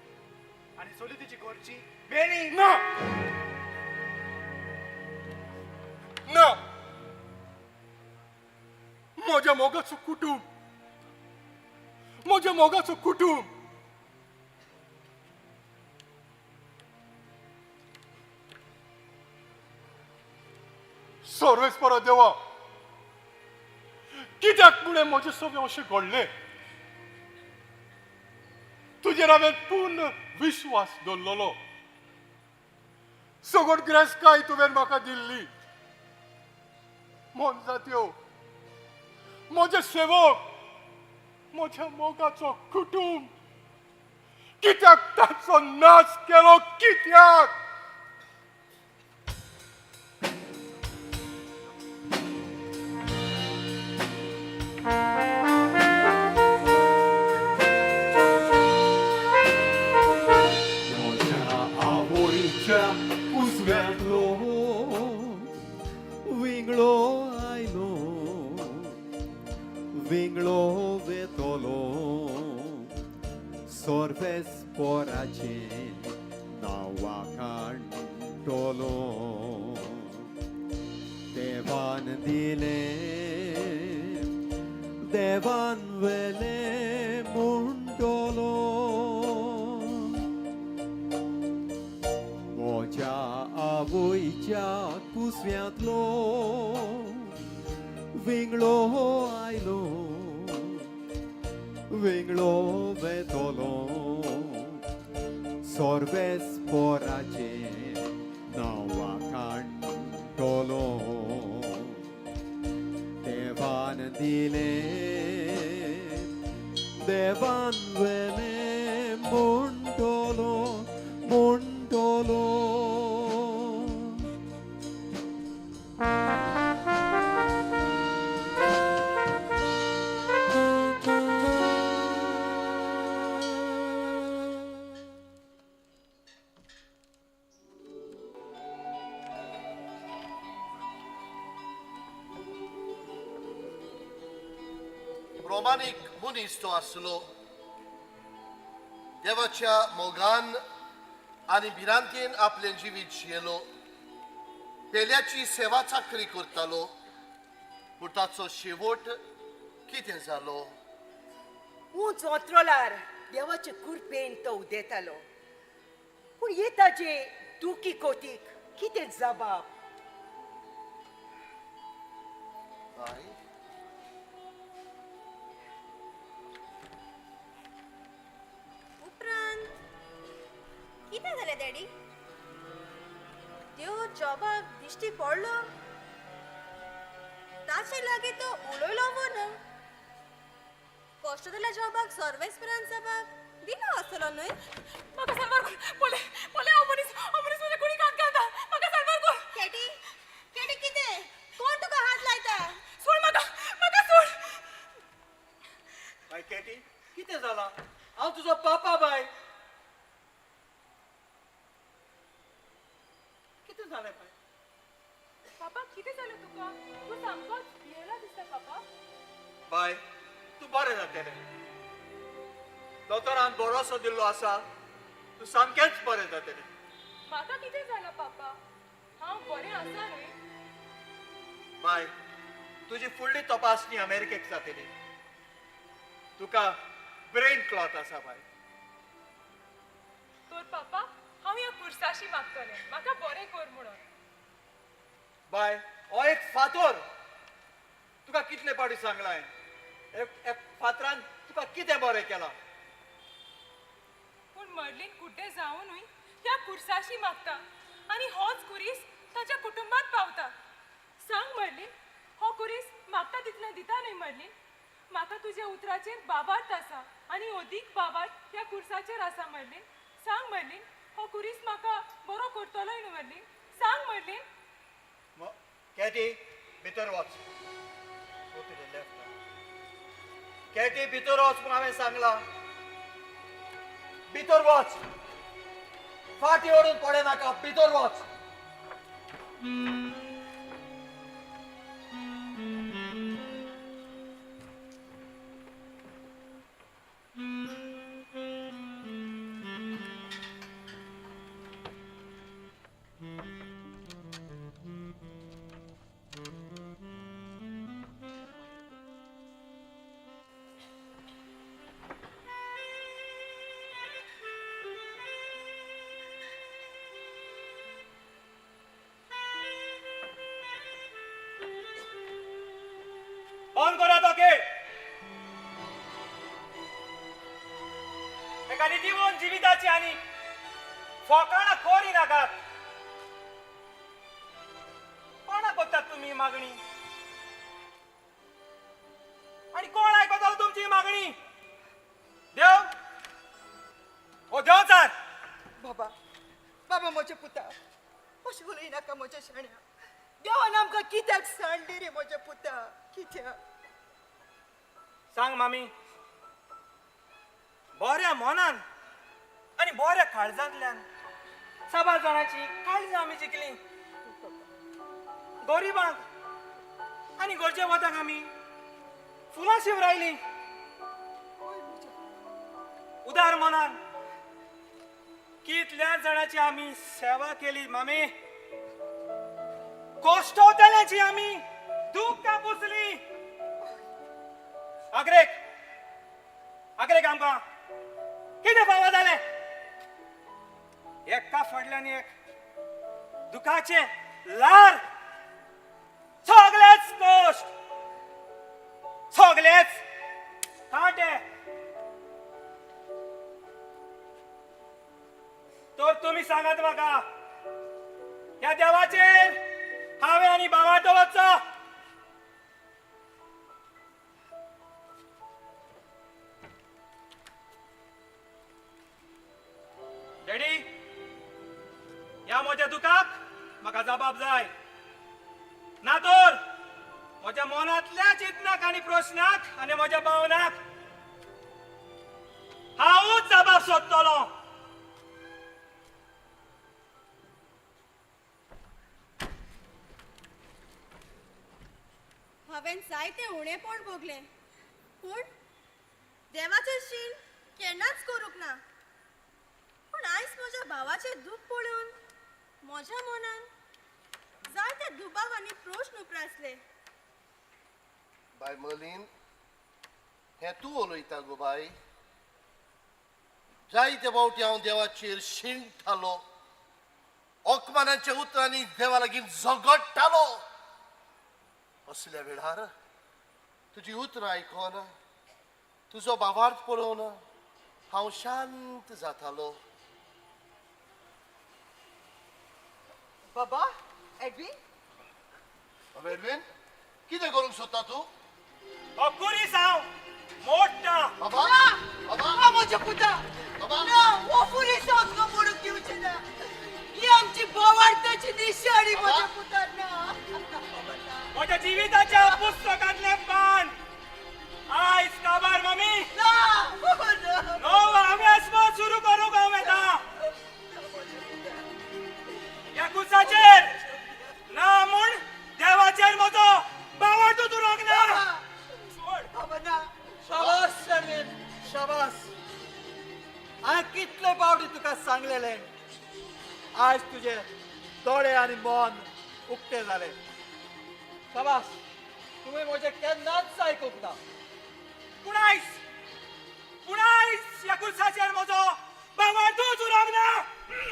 आनी सोली तिची घरची बेणी. ना, ना, म्हज्या मोगाचो कुटूंब, म्हज्या मोगाचो कुटूंब. सर्वेस्परा देवा, कित्याक म्हणे म्हजें सगळें अशें घडलें? तुजेर हांवें पूर्ण विश्वास दवरलेलो, सगळो गिरेस्तकाय तुवें म्हाका दिल्ली. मोनजात्यो, म्हजे सेवक, म्हज्या मोगाचो कुटूंब, कित्याक ताचो नाश केलो? कित्याक? म्हज्या आवयच्या कुसव्यांतलो विंगळो आयलो, विंगळो वेतलो, सोर्वेस पोराचें नांवा काडटलो. देवान दिलें, देवान व्हेलें म्हणटलो. म्हज्या आवयच्या कुसव्यांतलो विंगळो आयलो, विंगळो वेतलो, सोर्वेस पोराचें नांवा काडटलो. देवान दिलें, देवान व्हेलें म्हणटलो, म्हणटलो. रोमानीक मनीस तो आसलो. देवाच्या मोगान आनी भिरांतेन आपलें जिवीत जियेलो. पेल्याची सेवा चाकरी करतालो, पूण ताचो शेवट कितें जालो? उंच ओंत्रोलार देवाचे कृपेन तो उदेतालो, पूण हे ताजे दुखी कोतीक कितें जबाब? बाय, कितें जालें डॅडी? त्यो जॉबाक दिश्टी पडलो? ताचे लागीं तो उलयलो वो ना? कश्ट जाल्या जॉबाक सर्वेस्परान दिलो आसतलो न्हय? म्हाका साल्वार कर. पळय पळय, हो मनीस, हो मनीस म्हज्या कुडीक हात घालता. म्हाका साल्वार कर. केटी, केटी, कितें? कोण तुका हात लायता? सोड म्हाका, म्हाका सोड. बाय केटी, कितें जालां? हांव तुजो पापा बाय. कितें जालें बाय? पापा, कितें जालें तुका? तूं सामकोच भियेला दिसता पापा. बाय, तूं बरें जातलें. दोतोरान बरोसो दिल्लो आसा, तूं सामकेंच बरें जातलें. म्हाका कितें जालां पापा? हांव बरें आसा न्हय? बाय, तुजी फुडली तपासणी अमेरिकेक जातली. तुका ब्रेन क्लॉट आसा बाय. तर पापा, हांव ह्या कुर्साशी मागतलें, म्हाका बरें कर म्हणून. बाय, हो एक फातोर. तुका कितले पावटी सांगलां, एक फातरान तुका कितें बरें केलां? पूण मर्लीन कुड्डें जावनूय ह्या कुर्साशी मागता आनी होच कुरीस ताच्या कुटुंबात पावता. सांग मर्लीन, हो कुरीस मागता तितलें दिता न्हय मर्लीन? म्हाका तुज्या उतराचेर बाबार्थ आसा आनी अदीक बाबार्थ ह्या कुर्साचेर आसा मर्लीन. सांग मर्लीन, हो कुरीस म्हाका बरो करतलोय न्हय मर्लीन? सांग मर्लीन. कॅटी, भितर वच. Go to the left. Katie, भितर वच म्हूण हांवें सांगलां. भितर वच. फाटी ओडून पडे नाका, भितर वच. बंद करा तो गेट. एका नितीवन जिविताची आनी फोकाणां करी नाकात. कोणाक करतात तुमी मागणी? आनी कोण आयकतलो तुमची मागणी? देव? हो देवचार. बाबा, बाबा म्हज्या पुता, अशें उलय नाका म्हज्या शाण्या. देवान आमकां कित्याक सांडली रे म्हज्या पुता, कित्याक? सांग मामी, बऱ्या मनान आनी बऱ्या काळजांतल्यान साबार जाणांची काळजां आमी जिखलीं. गरिबांक आनी गरजेवंतांक आमी फुलां शिंवरायलीं. उदार मनान कितल्या जाणांची आमी सेवा केली मामी. कश्टवतल्यांची आमी दुख्खां पुसलीं. आग्रेक, आग्रेक आमकां कितें फावो जालें? एका फाटल्यान एक दुखाचें ल्हार. सगलेच कश्ट, सगलेच कांटे. तर तुमी सांगात म्हाका, ह्या देवाचेर हांवें आनी भावा दवरचो? डॅडी, ह्या म्हज्या दुखाक म्हाका जबाब जाय. ना तर म्हज्या मनांतल्या चिंतनाक आनी प्रस्नाक आनी म्हज्या भावनाक हांवूच जबाब सोदतलो. हांवें जायते उणेपण भोगलें, पूण देवाचें शीण केन्नाच करूंक ना. पूण आयज म्हज्या भावाचें दूख पळोवन म्हज्या मनान जायते दुबाव आनी प्रश्न उप्रासले. बाय मर्लीन, हें तूं उलयता गो बाय. जायते फावटी हांव देवाचेर शिणटालो, अपमानाच्या उतरांनी देवा लागीं झगडटालो. असल्या वेळार तुजी उतरां आयकून, तुजो भावार्थ पळोवन हांव शांत जातालो. बाबा एडविन, बाबा एडविन, कितें करूंक सोदता तूं? खुरीस हांव मोडटा. बाबा, बाबा, म्हज्या पुता, ना, हो खुरीस हांव तुका मोडूंक दिवचें ना. ही आमची बोवार्थाची निशाणी म्हज्या पुता, ना. म्हज्या जिविताच्या पुस्तकांतलें पान आयज काबार मम्मी. ना, नवो अभ्यास सुरू करूंक हांव येता ह्या कुसाचेर ना म्हूण देवाचेर म्हजो बावटो उरोंक ना. शाबास एडविन, शाबास. हांवें कितले पावटी तुका सांगलेलें, आयज तुजे दोळे आनी मन उक्ते जाले. शाबास, तुवें म्हजें केन्नाच आयकूंक ना. पूण आयज, पूण आयज ह्या कुसाचेर म्हजो बावटोच उरोंक ना.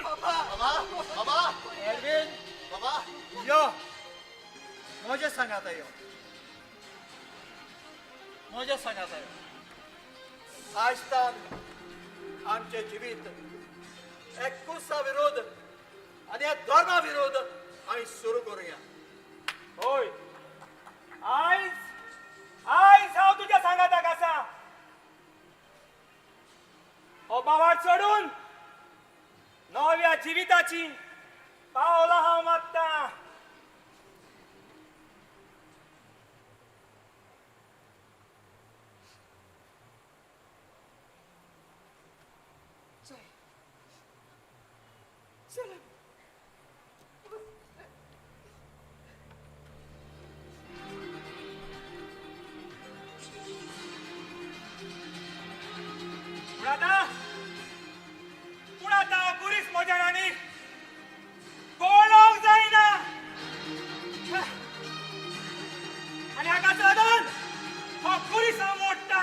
बाबा, बाबा, एडविन, बाबा, यो म्हजे सांगाता, यो म्हजे सांगाता यो. आयज तान आमचें जिवीत एककुसा विरोध आनी ह्या धर्मा विरोध आमी सुरू करुया. होय, आयज आयज हांव तुज्या सांगाताक आसा. हो बावाट सोडून नव्या जिविताची पावलां हांव मारता. चल, पूण आतां, पूण आतां खुरीस म्हज्या आनी गोळोंक जायना. आनी हाकाच लागून हो खुरीस हांव मोडटा,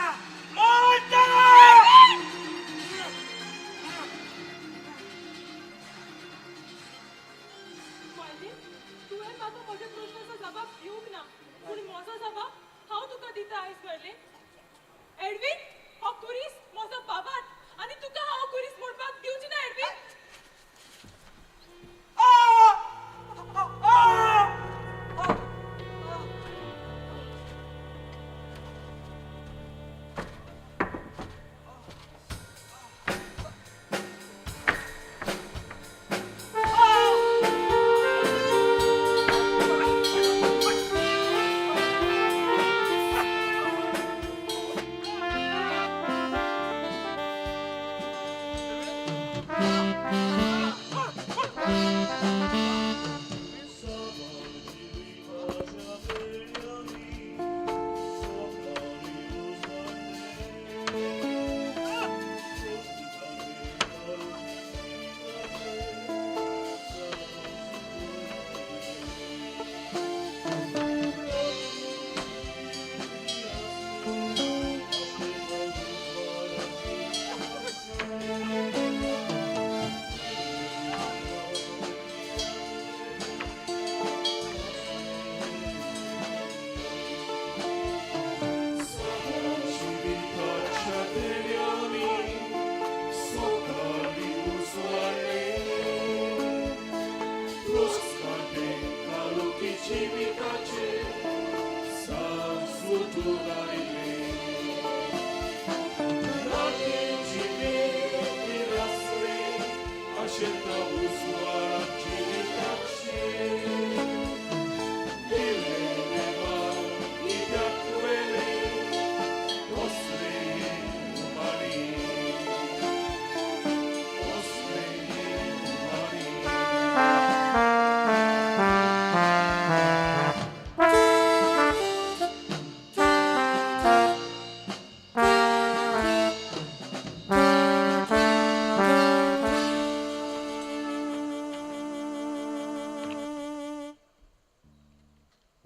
मोडटा. मर्लिन, तुवें म्हाका म्हज्या प्रश्नाचो जबाब दिवंक ना, पूण म्हजो जबाब हांव तुका दिता आयज. मर्लिन, एडविन हो खुरीस म्हजो बाबात आनी तुका हांव खुरीस मोडपाक दिवची ना. एडविन,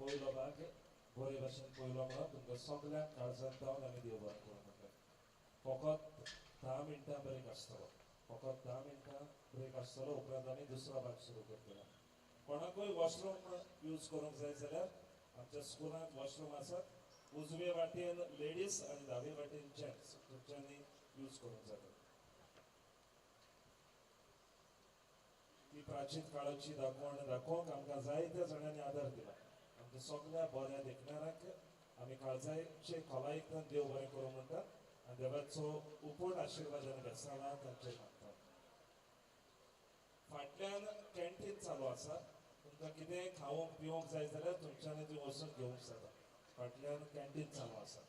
पयलो भाग बरे भाशेन पयलो म्हणून तुमकां सगळ्यांक काळजांत जावन आमी देव बरें करूं म्हणटात. फकत 10 मिनटां ब्रेक आसतलो, फकत 10 मिनटां ब्रेक आसतलो, उपरांत आमी दुसरो भाग सुरू करतले. कोणाकूय वॉशरूम यूज करूंक जाय जाल्यार आमच्या स्कुलांत वॉशरूम आसात. उजवे वाटेन लेडीज आनी दावे वाटेन जेंट्स, तुमच्यांनी यूज करूंक जाता. ती प्राचीन काळाची दाखोवण दाखोवंक आमकां जायत्या जाणांनी आदार दिला. आमच्या सगळ्या बऱ्या देखणाऱ्यांक आमी काळजाचे खोलायेंतल्यान देव बरें करूं म्हणटात आनी देवाचो उपट आशिर्वाद आनी बेसांवां तांचेर मागतात. फाटल्यान कॅन्टीन चालू आसा. तुमकां कितें खावंक पिवंक जाय जाल्यार तुमच्यानी थंय वचून घेवंक जाता. फाटल्यान कॅन्टीन चालू आसा.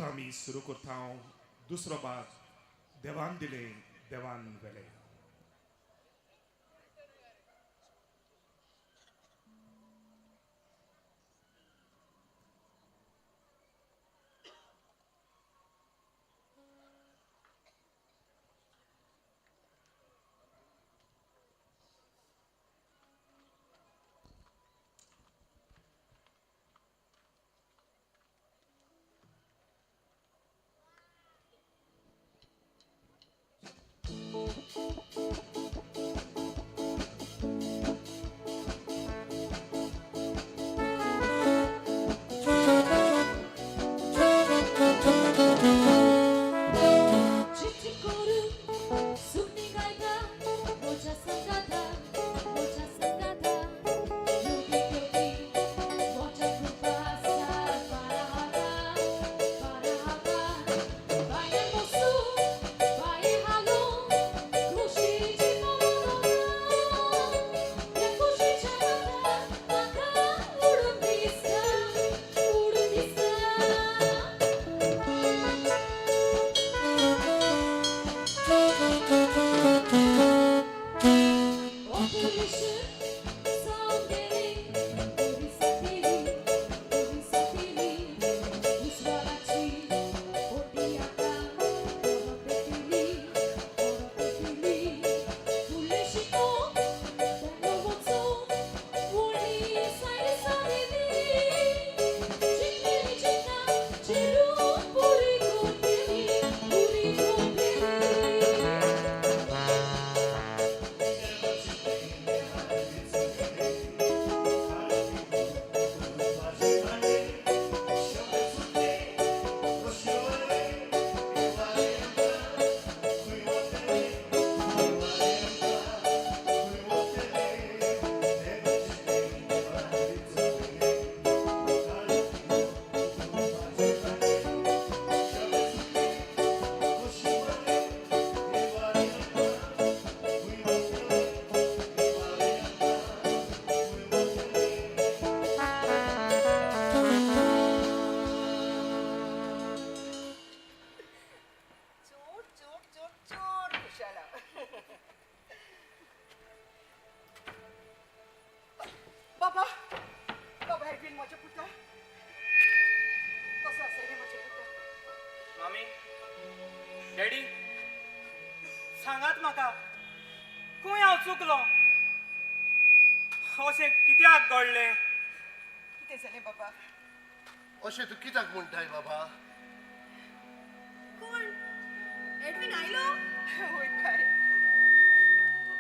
आतां आमी सुरू करता दुसरो भाग, देवान दिले देवान वेले. डॅडी सांगात म्हाका खंय हांव चुकलो, अशें कित्याक घडलें? कितें जालें बाबा? अशें तूं कित्याक म्हणटाय बाबा? कोण एडविन आयलो? वय बाय.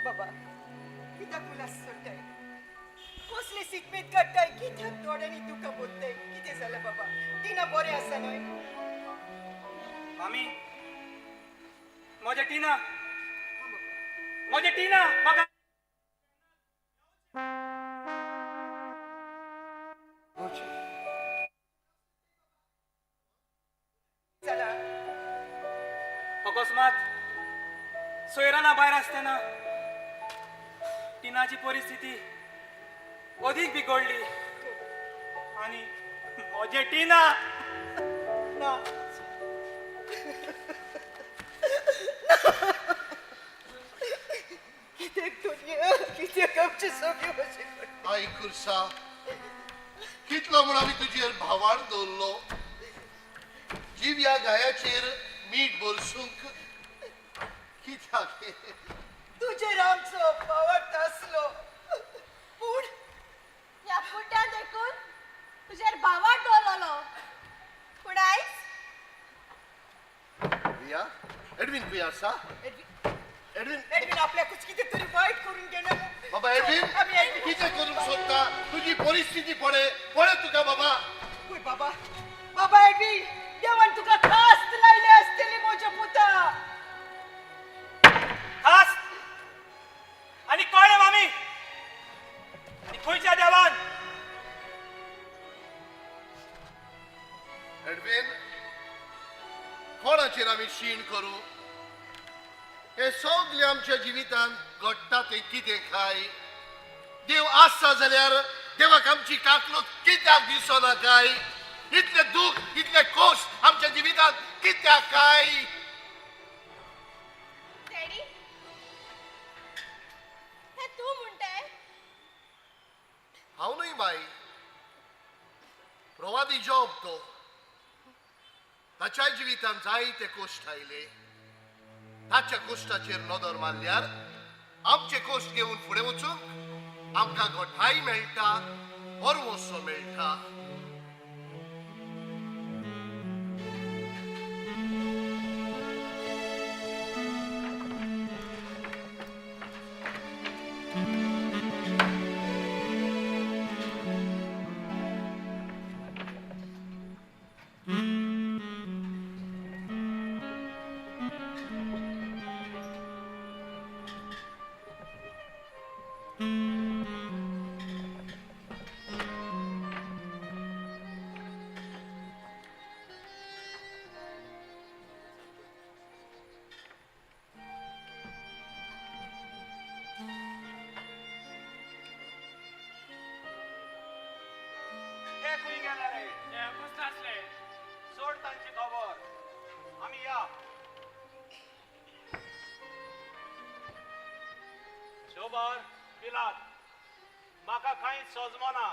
बाबा कित्याक उलास सोडटाय, कसले सिकमेत काडटाय, कित्याक दोळ्यांनी दुकां बोत्ताय? कितें जालें बाबा? टिना बरें आसा न्हय? मामी म्हजें टिना, म्हजें टिना म्हाका अकस्मात सोयराना भायर आसतना टिनाची परिस्थिती अदीक बिगडली आनी म्हजें टिना ना. कित्याक दुनिया, कित्याक आमचें सगळें अशें करता? आई कुर्सा, कितलो म्हूण आमी तुजेर भावार दवरलो, जिव्या गायाचेर मीठ भरसूंक कित्याक? तुजेर आमचो भावार्थ आसलो, पूण ह्या कुड्ड्यान देखून तुजेर भावार्थ दवरलो, पूण आयज रिया, एडविन खंय आसा? एडविन, एडविन आपल्याकूच कितें तरी वायट करून घेना. बाबा एडविन, कितें करूंक सोदता? तुजी परिस्थिती पळय, पळय तुका बाबा. पळय बाबा, बाबा एडविन, देवान तुका खास्त लायले आसतली म्हज्या पुता. खास आनी कळ्ळें मामी, आनी खंयच्या देवान? एडविन, कोणाचेर आमी शीण करूं? हे सगळे आमच्या जिवितांत घडटा तें कितें काय? देव आसा जाल्यार देवाक आमची काकलूत कित्याक दिसना काय? इतले दुःख, इतले कश्ट आमच्या जिवितांत कित्याक काय? डॅडी, हें तूं म्हणटाय? हांव न्हय बाय, प्रवादी जॉब तो. ताच्याय जिवितांत जायते कश्ट आयले. ताच्या कश्टाचेर नदर मारल्यार आमचे कश्ट घेवन फुडें वचूंक आमकां घटाय मेळटा, भरवंसो मेळटा. ते खंय गेले रे? ते नासले. सोड तांची खबर, आमी या. शोबर पिलात, म्हाका कांयच सोजमना.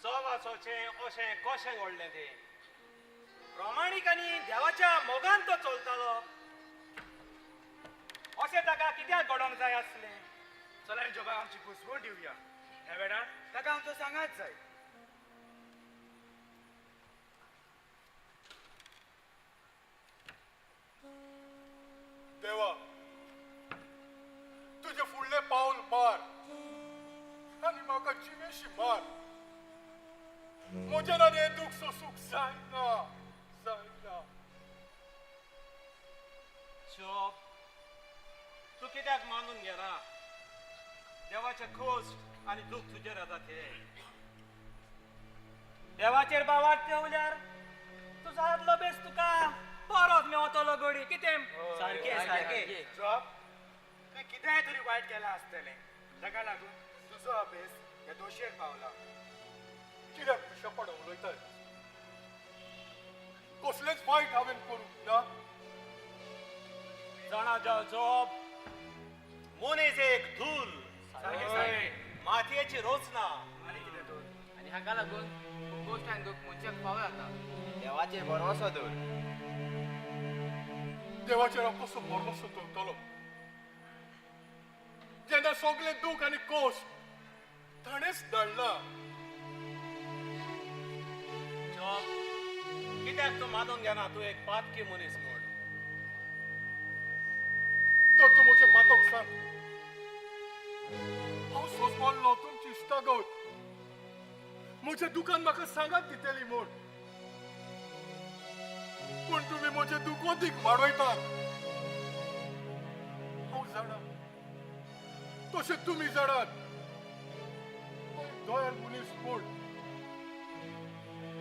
चोवाचोचें अशें कशें घडलें तें? प्रमाणीक आनी देवाच्या मोगान तो चलतालो, अशें ताका कित्याक घडोवंक जाय आसलें? चला जोबाक आमची घुसमट दिवया. ह्या वेळार ताका आमचो सांगात जाय. देवा, तुजें फुडलें पावल मार आनी म्हाका जिवेशी मार. म्हज्यान आनी हें दूख सोसूंक जायना, जायना. जोब, तूं कित्याक मानून घेना देवाचे कश्ट आनी दूख तुजेर येता ते? देवाचेर बावाट देंवल्यार तुजो आदलो बेस तुका परत मेवतलो गडी. कितें? सारकें सारकें. जॉब, तुवें कितेंय तरी वायट केलां आसतलें, ताका लागून तुजो अभ्यास ह्या दोशेर पावला. कित्याक पिशेपणां उलयताय? कसलेंच वायट हांवें करूंक ना. जाणा जाव जॉब, मनीस एक धूल, मातयेची रचना. आनी कितें तर? आनी हाका लागून खूब कश्ट आनी दूख मनशाक फावो जाता. देवाचेर भरवंसो दवर. देवाचेर हांव कसो भरवंसो दवरतलो जेन्ना सगळें दूख आनी कश्ट ताणेंच धाडला? जॉब, कित्याक तूं मानून घेना तूं एक पातकी मनीस म्हूण? तर तूं म्हजें पातक सांग. हांव सोंसमल्लो तुमची इश्टागत, म्हज्या दुकान म्हाका सांगात दितली म्हूण, पूण तुमी म्हजें दूख अदीक वाडयतात. हांव जाणा, तशें तुमी जाणात दयाळ मनीस म्हूण,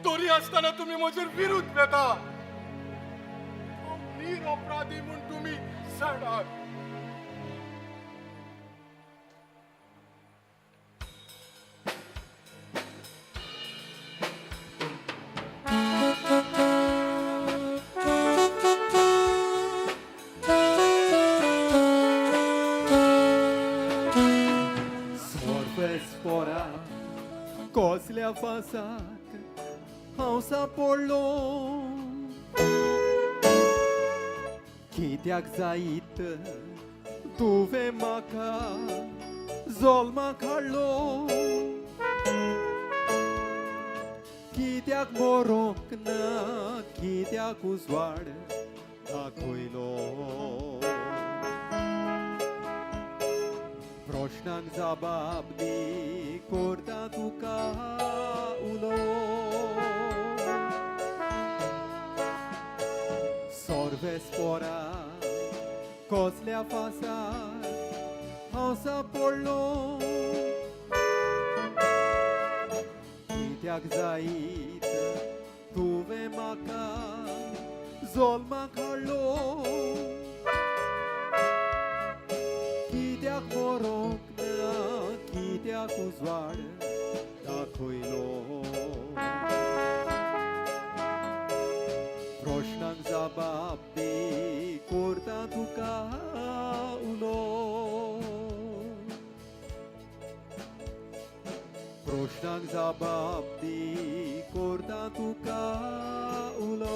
तरी आसतना तुमी म्हजेर विरुद्ध येता. हांव निरपराधी म्हूण तुमी जाणात. कसल्या फासाक हांव सांपडलो, कित्याक जायत तुवें म्हाका जल्माक हाडलो? कित्याक मरोंक ना, कित्याक उजवाड दाखयलो? प्रश्नांक जबाब दी, करता तुका उलो. सर्वेस्पोरा कसल्या फासार हांव सांपडलो, कित्याक जायत तुवें म्हाका जल्माक हाडलो? कित्याक मरोंक ना, कित्याक उजवाड दाखयलो? जबाब दी करता तुका उलो प्रश्नाक जबाब दी करता तुका उलो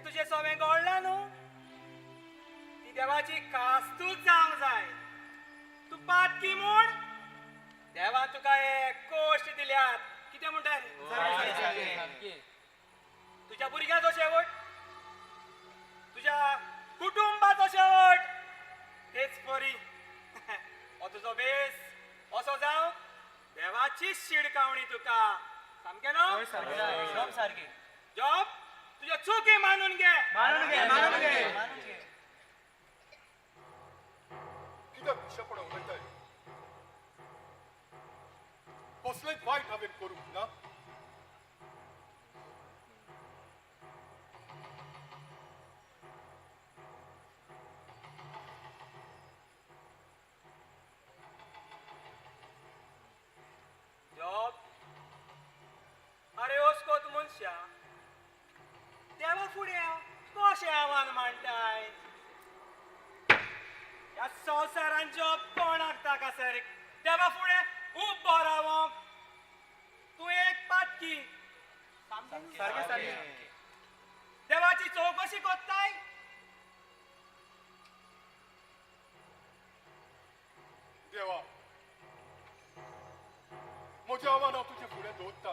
तुझे सोवें गोडला न्हू ती देवाची कास्तूच जावंक जाय. तूं पातकी म्हूण देवान तुका एक कोश्ट दिल्यात. कितें म्हणटा? तुज्या भुरग्याचो शेवट, तुज्या कुटुंबाचो शेवट तेच परी हो तुजो बेस असो जावं देवाची शिडकावणी तुका. सामकें न्हू? एकदम सारकें. जॉब तुझ्या चुकी मानून घे. मानून घे, मानून घे, मानून घे. कित्याक पिशेपणां उलयताय? कसलेंच वायट हांवें करूंक ना. जॉब, अरे ओस्कोत मनशा देवा फुडें कशें आव्हान मांडटाय? ह्या संवसारान जॉब कोणाक ताकासर देवा फुडें उबो रावंक तूं एक पातकी. सारकें सारकें. देवाची चवकशी कोत्ताय? देवा, म्हजें आव्हान हांव तुजे फुडें दवरता.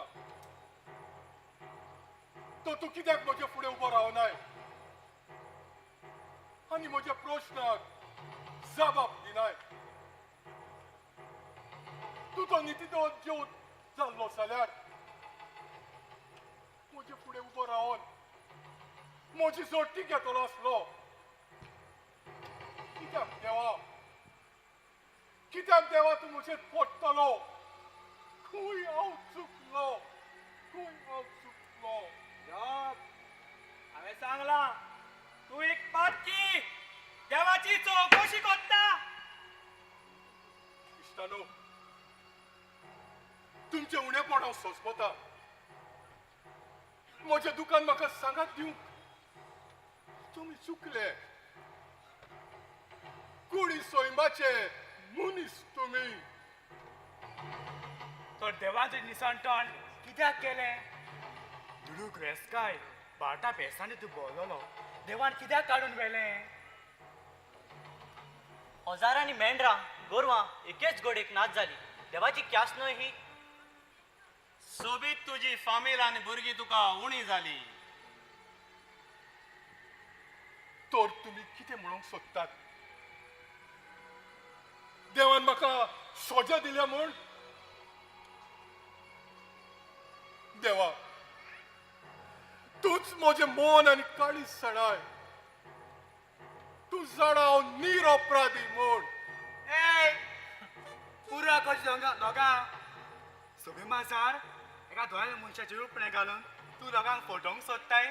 तो तूं कित्याक म्हजे फुडें उबो रावनाय आनी म्हज्या प्रश्नाक जबाब दिनाय? तूं तो नितीदोत ज्योत जाल्लो जाल्यार म्हजे फुडें उबो रावन म्हजी जोडटी घेतलो आसलो. कित्याक देवा, कित्याक देवा तूं म्हजेर पडटलो? खंय हांव चुकलो, खंय हांव चुकलो? जॉब, हांवें सांगलां तूं एक पातकी. देवाची चवकशी कोत्ता. इश्टानो, तुमचें उणेपण हांव सोंसपता. म्हजें दुकान म्हाका सांगात दिवंक तुमी चुकले. कुडी सैमाचे मनीस तुमी. तर देवाचें निसणटण कित्याक केलें? दुडू ग्रेसकाय बाटा पेसांनी तूं बोललो. देवान कित्याक काडून व्हेलें? हजारांनी मेंढरां गोरवां एकेच गोडेक नाच जाली. देवाची क्यास न्हय ही? सोबीत तुजी फामील आनी भुरगीं तुका उणी जाली. तर तुमी कितें म्हणूंक सोदतात? देवान म्हाका सजा दिल्या म्हूण? देवा, तूंच म्हजें मन आनी काळीज सणाय. तूं जाणा हांव निरपराधी म्हूण. ए पुरा कशी दोगां सोबी माजार एका दोळ्या मनशाचें रुपणें घालून तूं दोगांक फटोवंक सोदताय.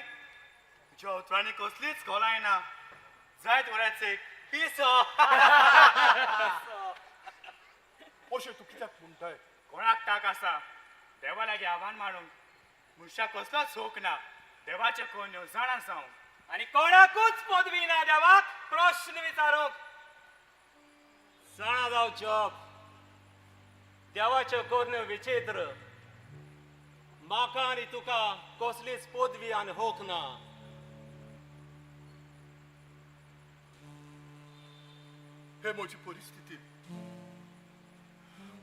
तुज्या उतरांनी कसलीच खोलाय ना. जायत वराच एक पिसो. अशें तूं कित्याक म्हणटाय? कोणाक ताक आसा देवा लागीं आव्हान मारूंक? मनशाक कसलोच शोक ना. देवाचें कोण जाणा जावंक आनी कोणाकूच पदवी ना देवाक प्रश्न विचारूंक. जाणा जाव जॉब, देवाच्यो करण्यो विचित्र. म्हाका आनी तुका कसलीच पदवी आनी हक ना. हे म्हजी परिस्थिती,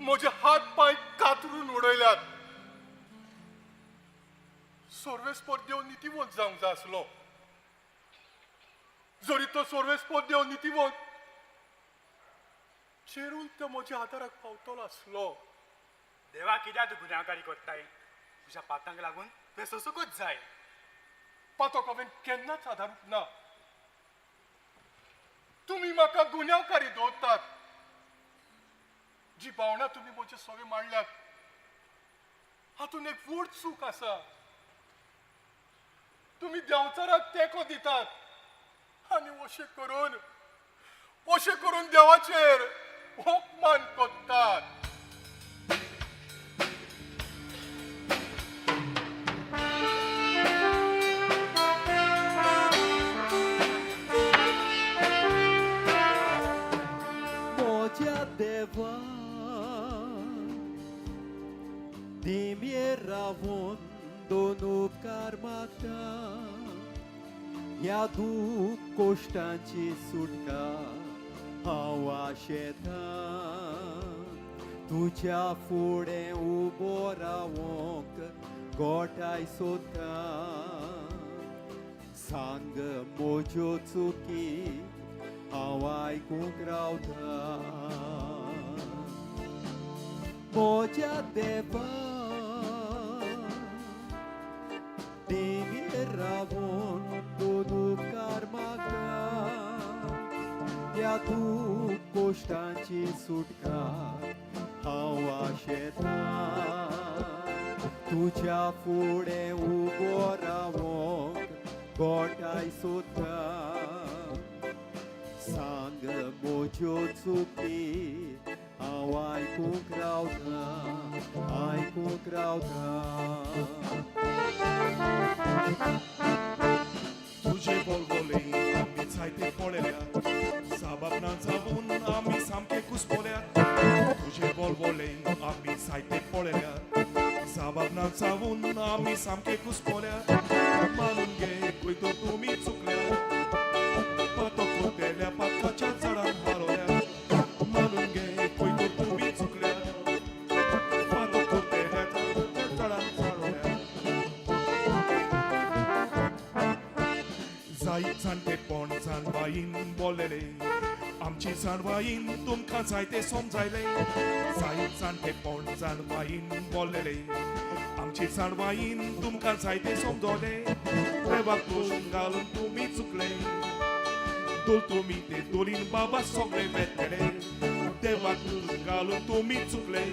म्हजे हात पांय कातरून उडयल्यात. सर्वेस्पोर देव नितीवंत जावंक जाय आसलो. जरी तो सर्वेस्पोर देव नितीवंत चेरून तो म्हज्या आदाराक पावतलो आसलो. देवा कित्याक तूं गुन्यांवकारी करताय? तुज्या पातांक लागून तुवें सोंसूंकूच जाय. पातक हांवें केन्नाच आदारूंक ना. तुमी म्हाका गुन्यांवकारी दवरतात. जी भावना तुमी म्हजे सवे मांडल्यात हातूंत एक व्हड चूक आसा. तुमी देंवचाराक तेंको दितात आनी अशें करून देवाचेर अपमान करतात. म्हज्या देवा, दिमयेर रावून दोन उपकार मागता. ह्या दूख कोश्टांची सुटका हांव आशेतां. तुज्या फुडें उबो रावंक गोठाय सोदतां. सांग म्हज्यो चुकी हांव आयकूंक रावतां. म्हज्या देवा, दिमयेर रावून दोन उपकार मागता. ह्या दूख कोश्टांची सुटका हांव आशेतां. तुज्या फुडें उबो रावंक गोठाय सोदतां. सांग म्हज्यो चुकी हांव आयकूंक रावतां, आयकूंक रावतां. तुजे बोलबोले आमी जायते पळयल्यात. साबाब ना जावन आमी सामके कुसपोल्यात. तुजे बोलबोले आमी जायते पळयल्यात. साबाब ना जावन आमी सामके कुसपोल्यात. मानून घे खंय तर तुमी चुकल्यात. पातो कोतेल्या पातकाच्या झाडान हारोल्यात. मानून घे खंय तर तुमी चुकल्यात. पातो कोतेल्या झाडान हारोल्यात. जायत जाणटेपण जाणवायीन बोल्लेले. आमची जाणवायीन तुमकां जायते समजायले. जायत जाणटेपण जाणवायीन बोल्लेले. आमची जाणवायीन तुमकां जायते समजले. देवाक दोश घालून तुमी चुकले. दोल तुमी ते दोलीन बाबा सगळे वेतले. देवाक दोश घालून तुमी चुकले.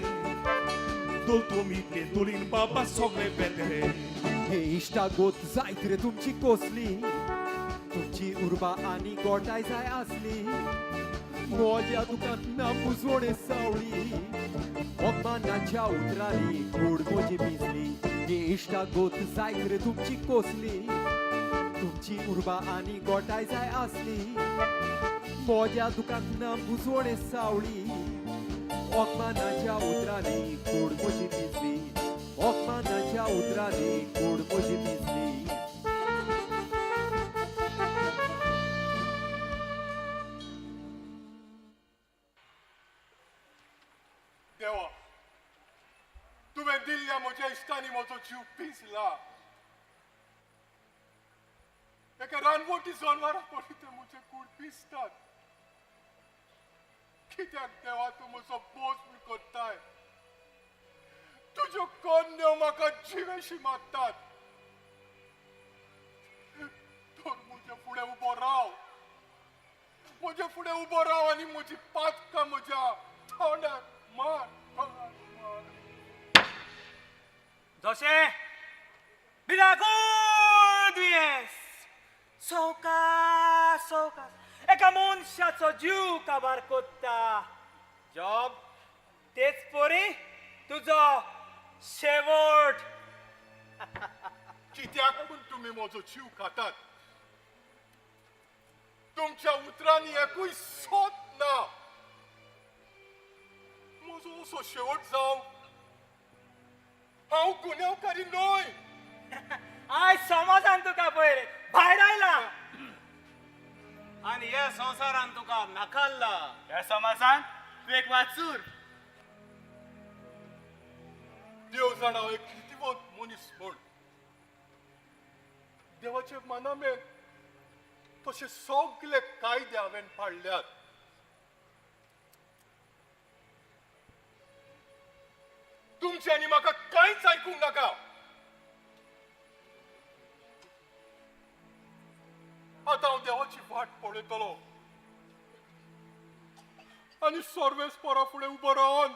दोल तुमी ते दोलीन बाबा सगळे वेतले. हे इश्टागोत जायत रे तुमची कोसली. तुमची उर्बा आनी गोठाय जाय आसली. म्हज्या दुकांत ना पुजवणे सावळी. अपमानाच्या उतरांनी कूड म्हजी भिजली. ही इश्टागोत जायत रे तुमची कोसली. तुमची उर्बा आनी गोठाय जाय आसली. म्हज्या दुकांत ना पुजवणे सावळी. अपमानाच्या उतरांनी कूड म्हजी भिजली. अपमानाच्या उतरांनी कूड म्हजी भिजली. देवा, तुवें दिल्ल्या म्हज्या म्हज्या इश्टांनी म्हजो जीव पिंजला. एका रानवटी जनवरा परी ते म्हजे कूड पिंजतात. कित्याक देवा तूं म्हजो बोस म्हूण करताय? तुज्यो कन्यो म्हाका जिवेशी मारतात. तर म्हजे फुडें उबो राव, म्हजे फुडें उबो राव आनी म्हजी पातकां म्हज्या तोंडार मार, तोंडार मार. जशें भिरांकूळ दुयेंस सवकास सवकास एका मनशाचो जीव काबार कोत्ता जॉब, तेच परी तुजो शेवट. कित्याक म्हूण तुमी म्हजो जीव खातात? तुमच्या उतरांनी एकूय सोद ना. म्हजो असो शेवट जावं, हांव गुन्यांवकारी न्हय. आयज समाजान तुका पयर भायर आयला आनी ह्या संवसारान तुका नाकारला. ह्या समाजान तूं एक वाचूर. देव जाणा हांव एक नीतिवंत मनीस म्हूण. देवाचे मनामेर तशे सगळे कायदे हांवें पाळल्यात. तुमचे आनी म्हाका कांयच आयकूंक नाका. आतां हांव देवाची वाट पळयतलो आनी सर्वेस्परा फुडें उबो रावन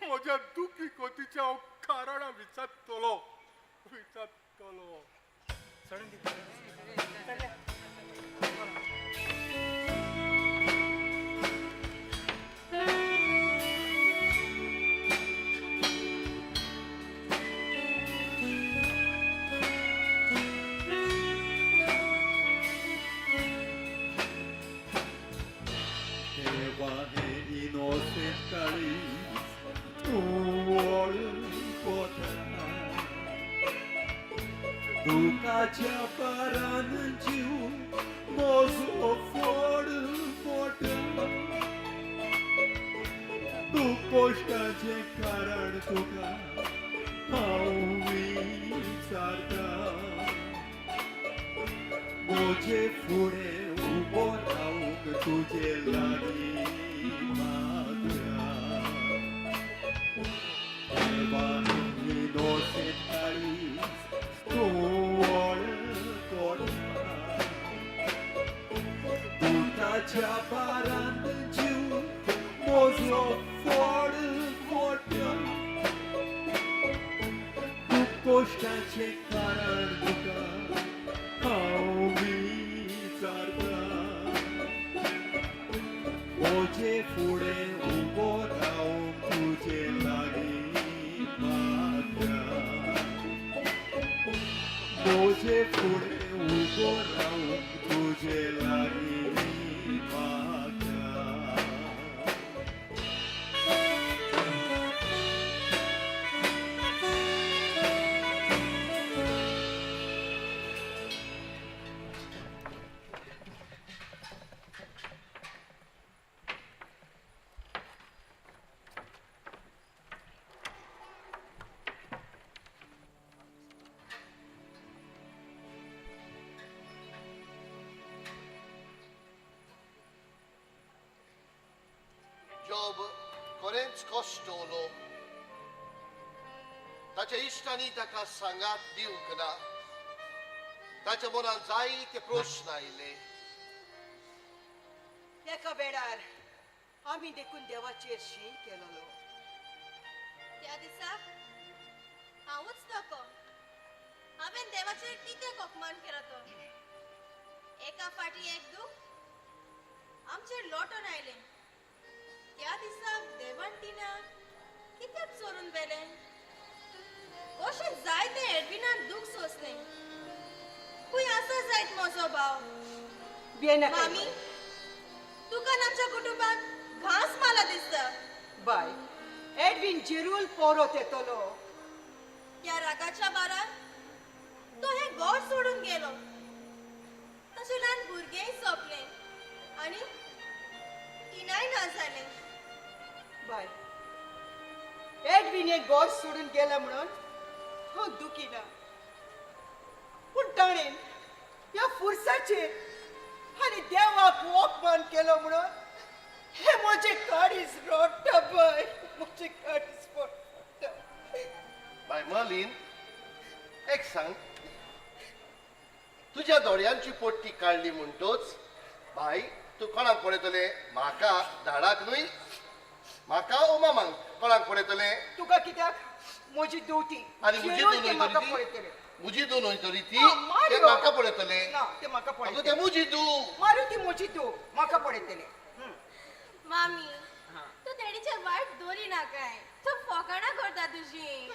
म्हज्या दुखी गतीचें हांव कारणां विचारतलो, विचारतलो. देवा हे इनोसेंट काळीज तूं वळखता. दुखाच्या पारान जीव म्हजो फोड फोडटा. तूं कश्टाचें कारण तुका हांव विचारता. म्हजे फुडें उबो रावंक तुजे लागीं मागता. देवा इनोसेंट काळीज तूं वळखता. दुखाच्या पारान जीव म्हजो फोड फोडटा. तूं कश्टाचें कारण तुका हांव विचारता. म्हजे फुडें उबो रावंक तुजे लागीं मागता. म्हजे फुडें उबो रावंक तुजे लागीं मागता. जॉब खरेंच कश्टवलो. ताच्या इश्टांनी ताका सांगात दिवंक ना. ताच्या मनांत जायते प्रस्न आयले. एका वेळार आमी देखून देवाचेर शीण केलोलो. त्या दिसा हांवूच नको, हांवें देवाचेर कित्याक अपमान केलो तो. एका फाटी एक दूख आमचेर लोटून आयलें. त्या दिसा देवान टिना कित्याक चोरून व्हेलें? कशें जायतें एडविनान दूख सोंसलें. खंय आसा जायत म्हजो भाव? भियेनाका मामी, तुका आमच्या कुटुंबाक घांस मारला दिसता. बाय, एडविन जिरूल पोरोत येतलो. त्या रागाच्या बारार तो हें घर सोडून गेलो. तशें ल्हान भुरगेंय सोंपलें आनी टिनाय ना जालें. बाय, एडवीन हें घर सोडून गेला म्हणून हांव दुखी ना, पूण ताणें ह्या फुरसाचेर आनी देवाक अपमान केलो म्हणून हे म्हजें काळीज रडटा बाय, म्हजें काळीज रडटा. बाय मर्लीन, एक सांग, तुज्या दोळ्यांची पट्टी काडली म्हणटोच बाय तूं कोणाक पळयतलें? म्हाका धाडाक न्हय, म्हाका ओ मामांक कोणाक पळयतलें? तुका कित्याक? म्हजी धूव ती. आनी म्हजी धूव न्हय म्हाका तरी ती? पळयतलें. म्हजी धूव न्हय तरी ती? ना, ते म्हाका पळयतलें. ना, ते म्हाका अगो पळयतलें. ते म्हजी धूव. मारू, ती म्हजी धूव, म्हाका पळयतलें. मामी, तूं डॅडीचे वायट दोरी नाकाय, तूं फोकाणां करता तुजी.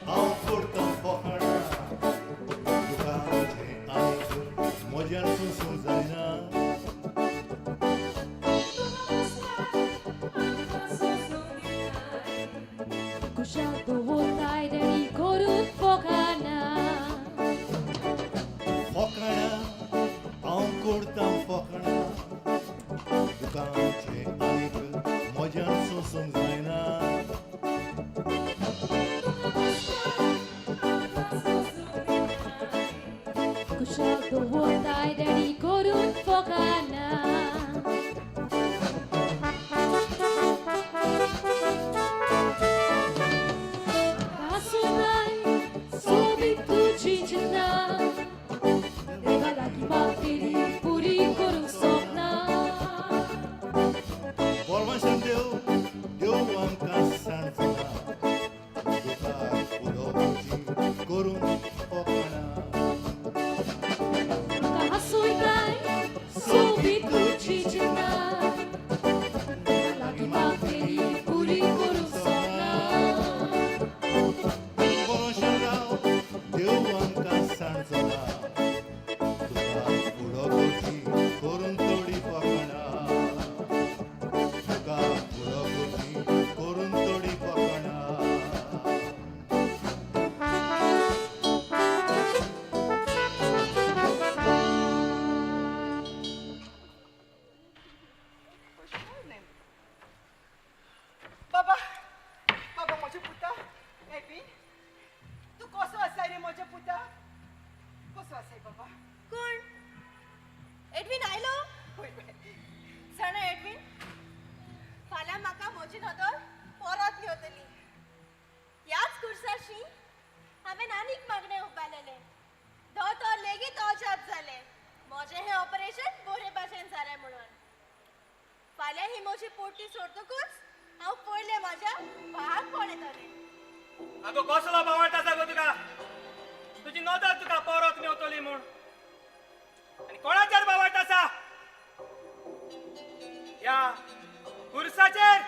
हांव करतां फकाणां, दुकांचें आनीक म्हज्यान सोंसूंक जायना. कुशाल दवरताय डॅडी करून फोकाणां. फकाणां हांव करतां फकाणां, दुकांचें आनीक म्हज्यान सोंसूंक जायना. कुशाल दवरताय डॅडी करून फोकाणां. हांसुनाय सोबीत तुजी चिंता, देवा लागीं मागतेली पुरी करूंक सोदना. बळवंशान देव, देव आमकां सांडचो ना, दुकाक उलोवची करून फकाणां. तुका हांसुनाय सोबीत तुजी चिंता, देवा लागीं मागतेली पुरी करूंक सोदना. बळवंशान राव, देव आमकां सांडचो ना, दुकाक उलोवची करून थोडी फकाणां. दुकाक उलोवची करून थोडी फकाणां. बाबा, बाबा म्हज्या पुता, एडवीन, तूं कसो आसाय रे म्हज्या पुता? कसो आसाय बाबा? कोण? एडवीन आयलो? हय बाय. जाणा एडवीन, फाल्यां म्हाका म्हजी नदर परत मेवतली. ह्याच कुर्साशी हांवें आनीक मागणें उबारलेलें. दोतोर लेगीत अजाप जालें म्हजें हें ऑपरेशन बरे भाशेन जालें म्हणून. फाल्यां ही म्हजी पोटी सोडटकूच हांव पयलें म्हज्या भावाक पळयतलें. आगो कसलो बावट आसा गो तुका? तुजी नदर तुका परत मेवतली म्हूण. आनी कोणाचेर बावट आसा? ह्या खुर्साचेर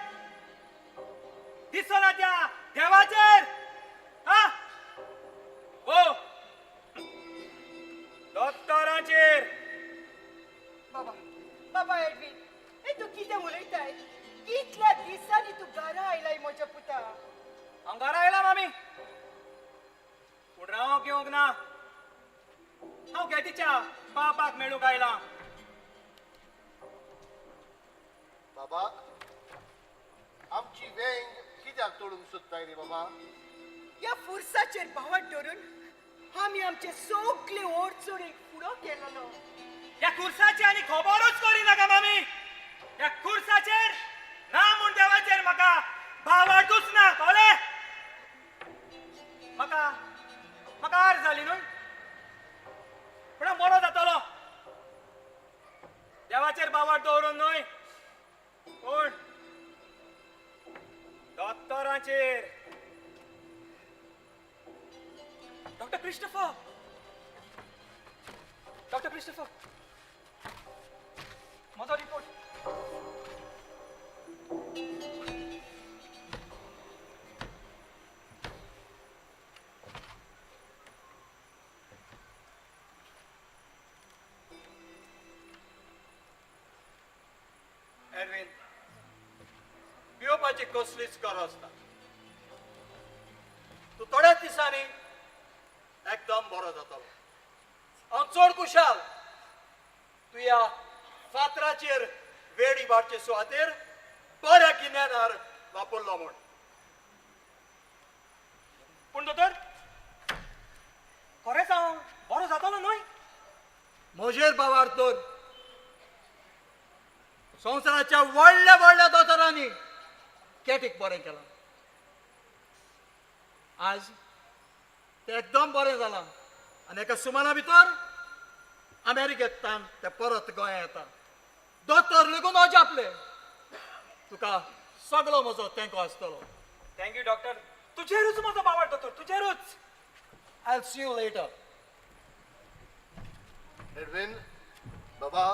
दिसना त्या देवाचेर. हा ओ दोतोराचेर. बाबा, बाबा एडवीन, हे तूं कितें उलयताय? कितल्या दिसांनी तूं घरा आयलाय म्हज्या पुता? हांव घरा आयला मामी, पूण रावंक येवंक ना. हांव गॅटीच्या बापाक मेळूंक आयला. बाबा, आमची वेंग कित्याक तोडूंक सोदताय रे बाबा? ह्या फुरसाचेर भावाट धरून आमी आमचे सगळे अडचणीक फुडो केलेलो. ह्या खुर्साची आनी खबरूच करिनाका मामी. ह्या खुर्साचेर ना म्हूण देवाचेर म्हाका भावार्तूच ना, कळ्ळें? म्हाका म्हाका आर जाली न्हय, पूण हांव बरो जातलो. देवाचेर भावार्थ दवरून न्हय, पूण दोतोरांचेर. डॉक्टर क्रिस्टोफर, डॉक्टर क्रिस्टोफर, म्हजो रिपोर्ट. एडवीन, पिवपाची कसलीच गरज ना. तूं थोड्याच दिसांनी एकदम बरो जातलो. हांव चड खुशाल तुया फातराचेर वेडी वाडचे सुवातेर बऱ्या गिन्यानार वापरलो म्हूण. पूण दोतोर, खरेंच हांव बरो जातलो न्हय? म्हजेर बावार तर संवसाराच्या व्हडल्या व्हडल्या दोतोरांनी कॅटीक बरें केलां. आज तें एकदम बरें जालां आनी एका सुमाना भितर अमेरिकेंतल्यान तें परत गोंया येता. दोतोर लेगून अजापले. तुका सगलो म्हजो तेंको आसतलो. Thank you doctor, तुजेरूच म्हजो बावार दोतोर, तुजेरूच. I see you later. Edwin बाबा,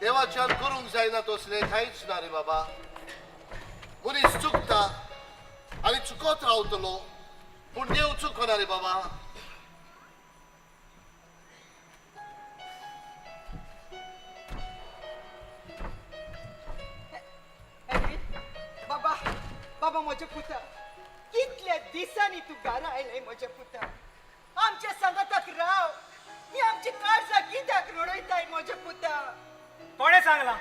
देवाच्यान करूंक जायना तसलें कांयच ना रे बाबा. मनीस चुकता आनी चुकत रावतलो, पूण देव चुकना रे बाबा. एडवीन बाबा, बाबा म्हज्या पुता, कितल्या दिसांनी तूं घरा आयलें म्हज्या पुता. आमच्या सांगाताक राव, ही आमची काळजां कित्याक रडयताय म्हज्या पुता? कोणें सांगलां?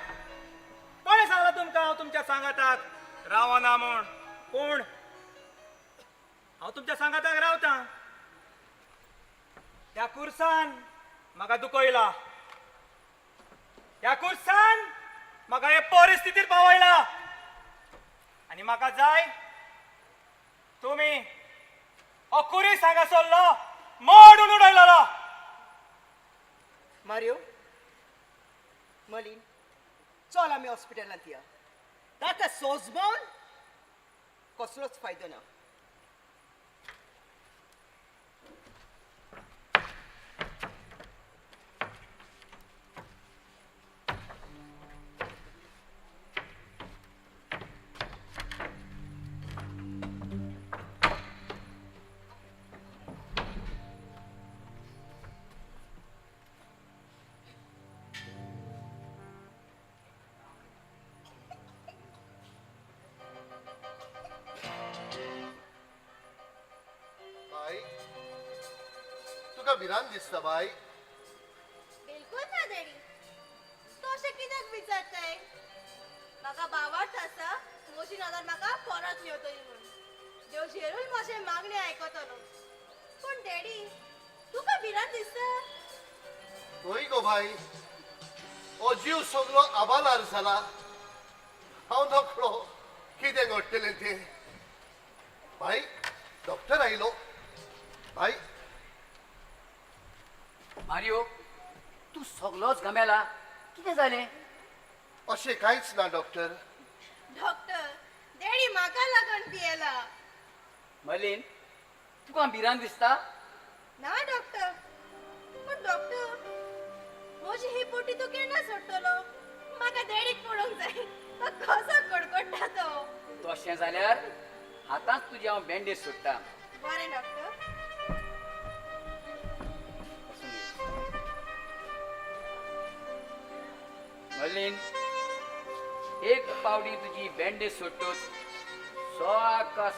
कोणें सांगलां तुमकां हांव तुमच्या सांगाताक रावना म्हूण? पूण हांव तुमच्या सांगाताक रावतां. त्या कुर्सान म्हाका दुखयला, ह्या कुर्सान म्हाका हे परिस्थितीर पावयला आनी म्हाका जाय तुमी हो कुरीस हांगा सरलो मोडून उडयलेलो. मारियो, मलीन, चल आमी हॉस्पिटलांत या. ताका सोजमोन कसलोच फायदो ना. बाय, तुका भिरांत दिसता बाय? बिलकुल ना डॅडी, तूं अशें कित्याक विचारताय? म्हाका बावार्थ आसा म्हजी नदर म्हाका परत मेवतली म्हूण. देव जेरूल म्हजें मागणें आयकतलो. पूण डॅडी, तुका भिरांत दिसता? हय गो बाय, हो जीव सगलो आबालार जाला. हांव नकळो कितें घडटलें तें. बाय, डॉक्टर आयलो. बाय. मारियो, तूं सगलोच गमेला, कितें जालें? अशें कांयच ना डॉक्टर. डॉक्टर, डॅडी म्हाका लागून पियेला. मलीन, तुका भिरांत दिसता? ना डॉक्टर. पूण डॉक्टर, म्हजी ही पोटी तूं केन्ना सोडटलो? म्हाका डॅडीक पळोवंक जाय, तो कसो कडकडटा तो. तशें जाल्यार आतांच तुजी हांव बँडेज सोडटा. बरें डॉक्टर. मलीन, एक पावटी तुजी बँडेज सोडटूच सो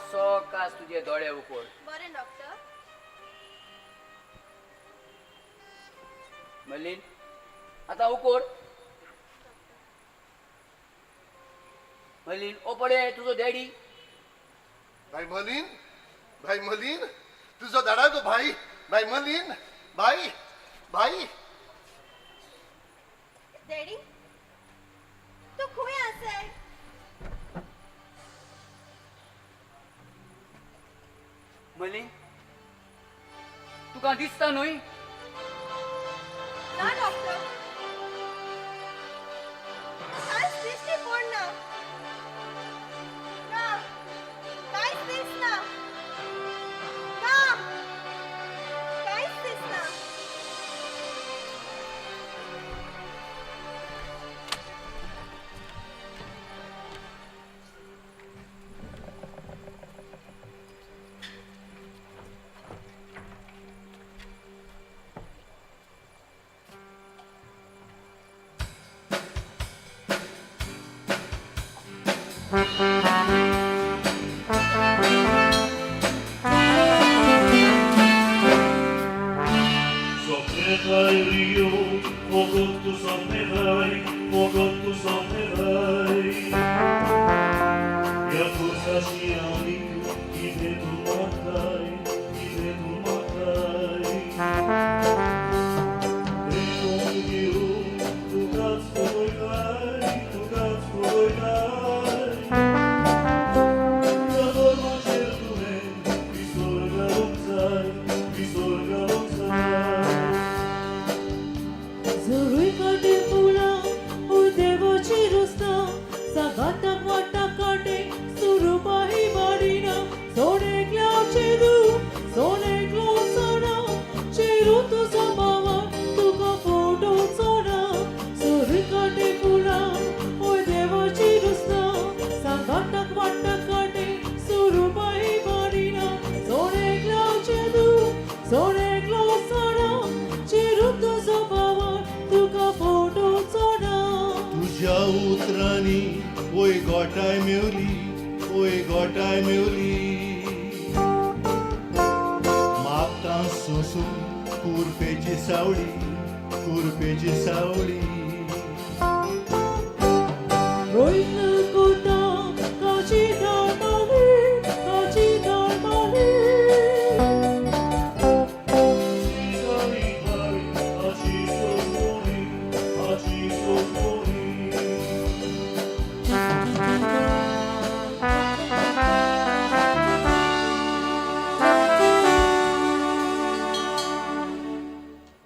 सकास तुजे दोळे उकोड. बरें डॉक्टर. मलीन, आतां उकोड. मलीन, ओ पळय तुजो डॅडी. भाई मलीन, भाई मलीन, तुजो दाडा गो भाई. भाई मलीन, भाई, भाई. डॅडी, तूं खंय आसाय? मलीन, तुका दिसता न्हय? ना डॉक्टर, कांयच दिश्टी पडना. ना, कांयच दिसना. ना, कांयच दिसना. गोठाय मेवली ओय गोठाय मेवली मागता सोसून कुरपेची सावळी कुरपेची सावळी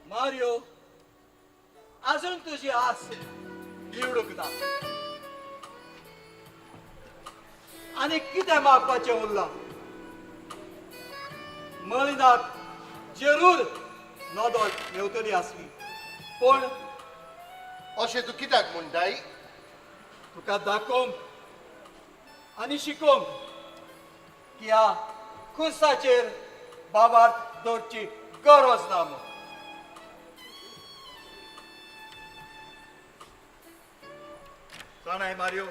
मारियो, अजून तुजी आस निवडूंक ना आनी कितें मागपाचें उरलां? मलिनाक जरूर नदर मेवतली आसली, पूण अशें तूं कित्याक म्हणटाय? तुका दाखोवंक आनी शिकोवंक की ह्या खुर्साचेर बाबार दवरची गरज ना म्हूण. जाणाय मारियो,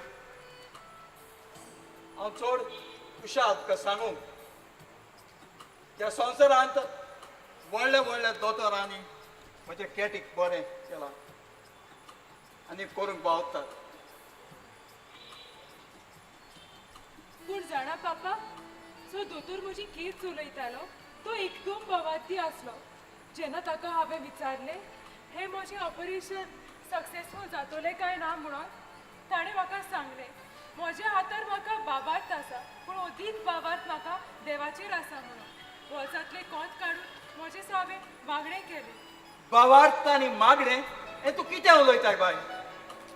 हांव चड खुशाल तुका सांगूंक, त्या संवसारांत व्हडले व्हडले दोतोरांनी म्हज्या कॅटीक बरें केलां आनी करूंक पावतात. पूण जाणा पापा, जो दोतोर म्हजी केस चलयतालो तो एकदम बवाती आसलो. जेन्ना ताका हांवें विचारलें हें म्हजें ऑपरेशन सक्सेसफूल जातलें काय ना म्हणून, ताणें म्हाका सांगलें म्हज्या हातार म्हाका बाबार्थ आसा, पूण अदीक बाबार्थ म्हाका देवाचेर आसा म्हणून. वर्सांतलें कोंत काडून म्हजें हांवें मागणें केलें. बाबार्थ आनी मागणें हें तूं कितें उलयताय बाय?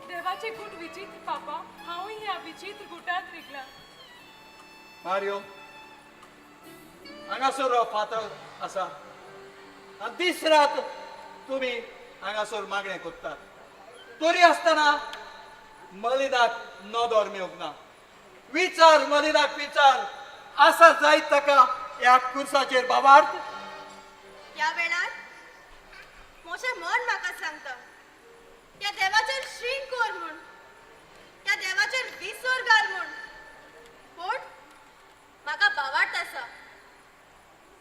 देवाचें गूट विचित्र पापा, हांवूय ह्या विचित्र गुटांत रिगलां. मारियो, हांगासर हो फातर आसा आनी दीस रात तुमी हांगासर मागणें करतात, तरी आसतना मलिनाक नदर मेवंक ना. विचार मलिनाक विचार, आसा जायत ताका ह्या कुर्साचेर बाबार्थ? ह्या वेळार म्हजें मन म्हाका सांगता त्या देवाचेर श्रींग कर म्हूण, त्या देवाचेर विसर घाल म्हूण, पूण म्हाका बावार्थ आसा.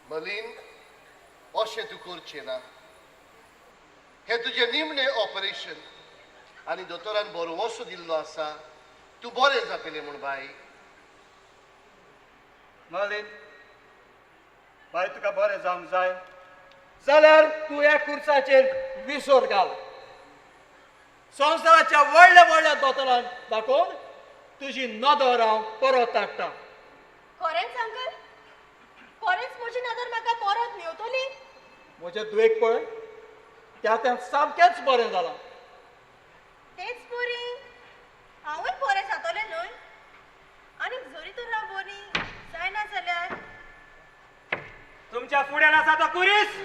मलीन, अशें तूं करचें ना. हें तुजें निमणें ऑपरेशन आनी दोतोरान बरो दिल्लो आसा, तूं बरें जातलें म्हूण बाय. मलीन बाय, तुका बरें जावंक जाय जाल्यार तूं ह्या कुर्साचेर विसर घाल. संवसाराच्या व्हडल्या व्हडल्या दोतोरांक दाखोवन तुजी नदर हांव परत हाडटा. खरेंच अंकल? खरेंच म्हजी नदर म्हाका परत मेवतली? म्हजें दुयेक पळय, त्या तें सामकेंच बरें जालां. तेच पुरी हांवूय बरें जातलें न्हय? आनी जरी तर हांव बरी जायना जाल्यार? तुमच्या फुड्यान आसा तो कुरीस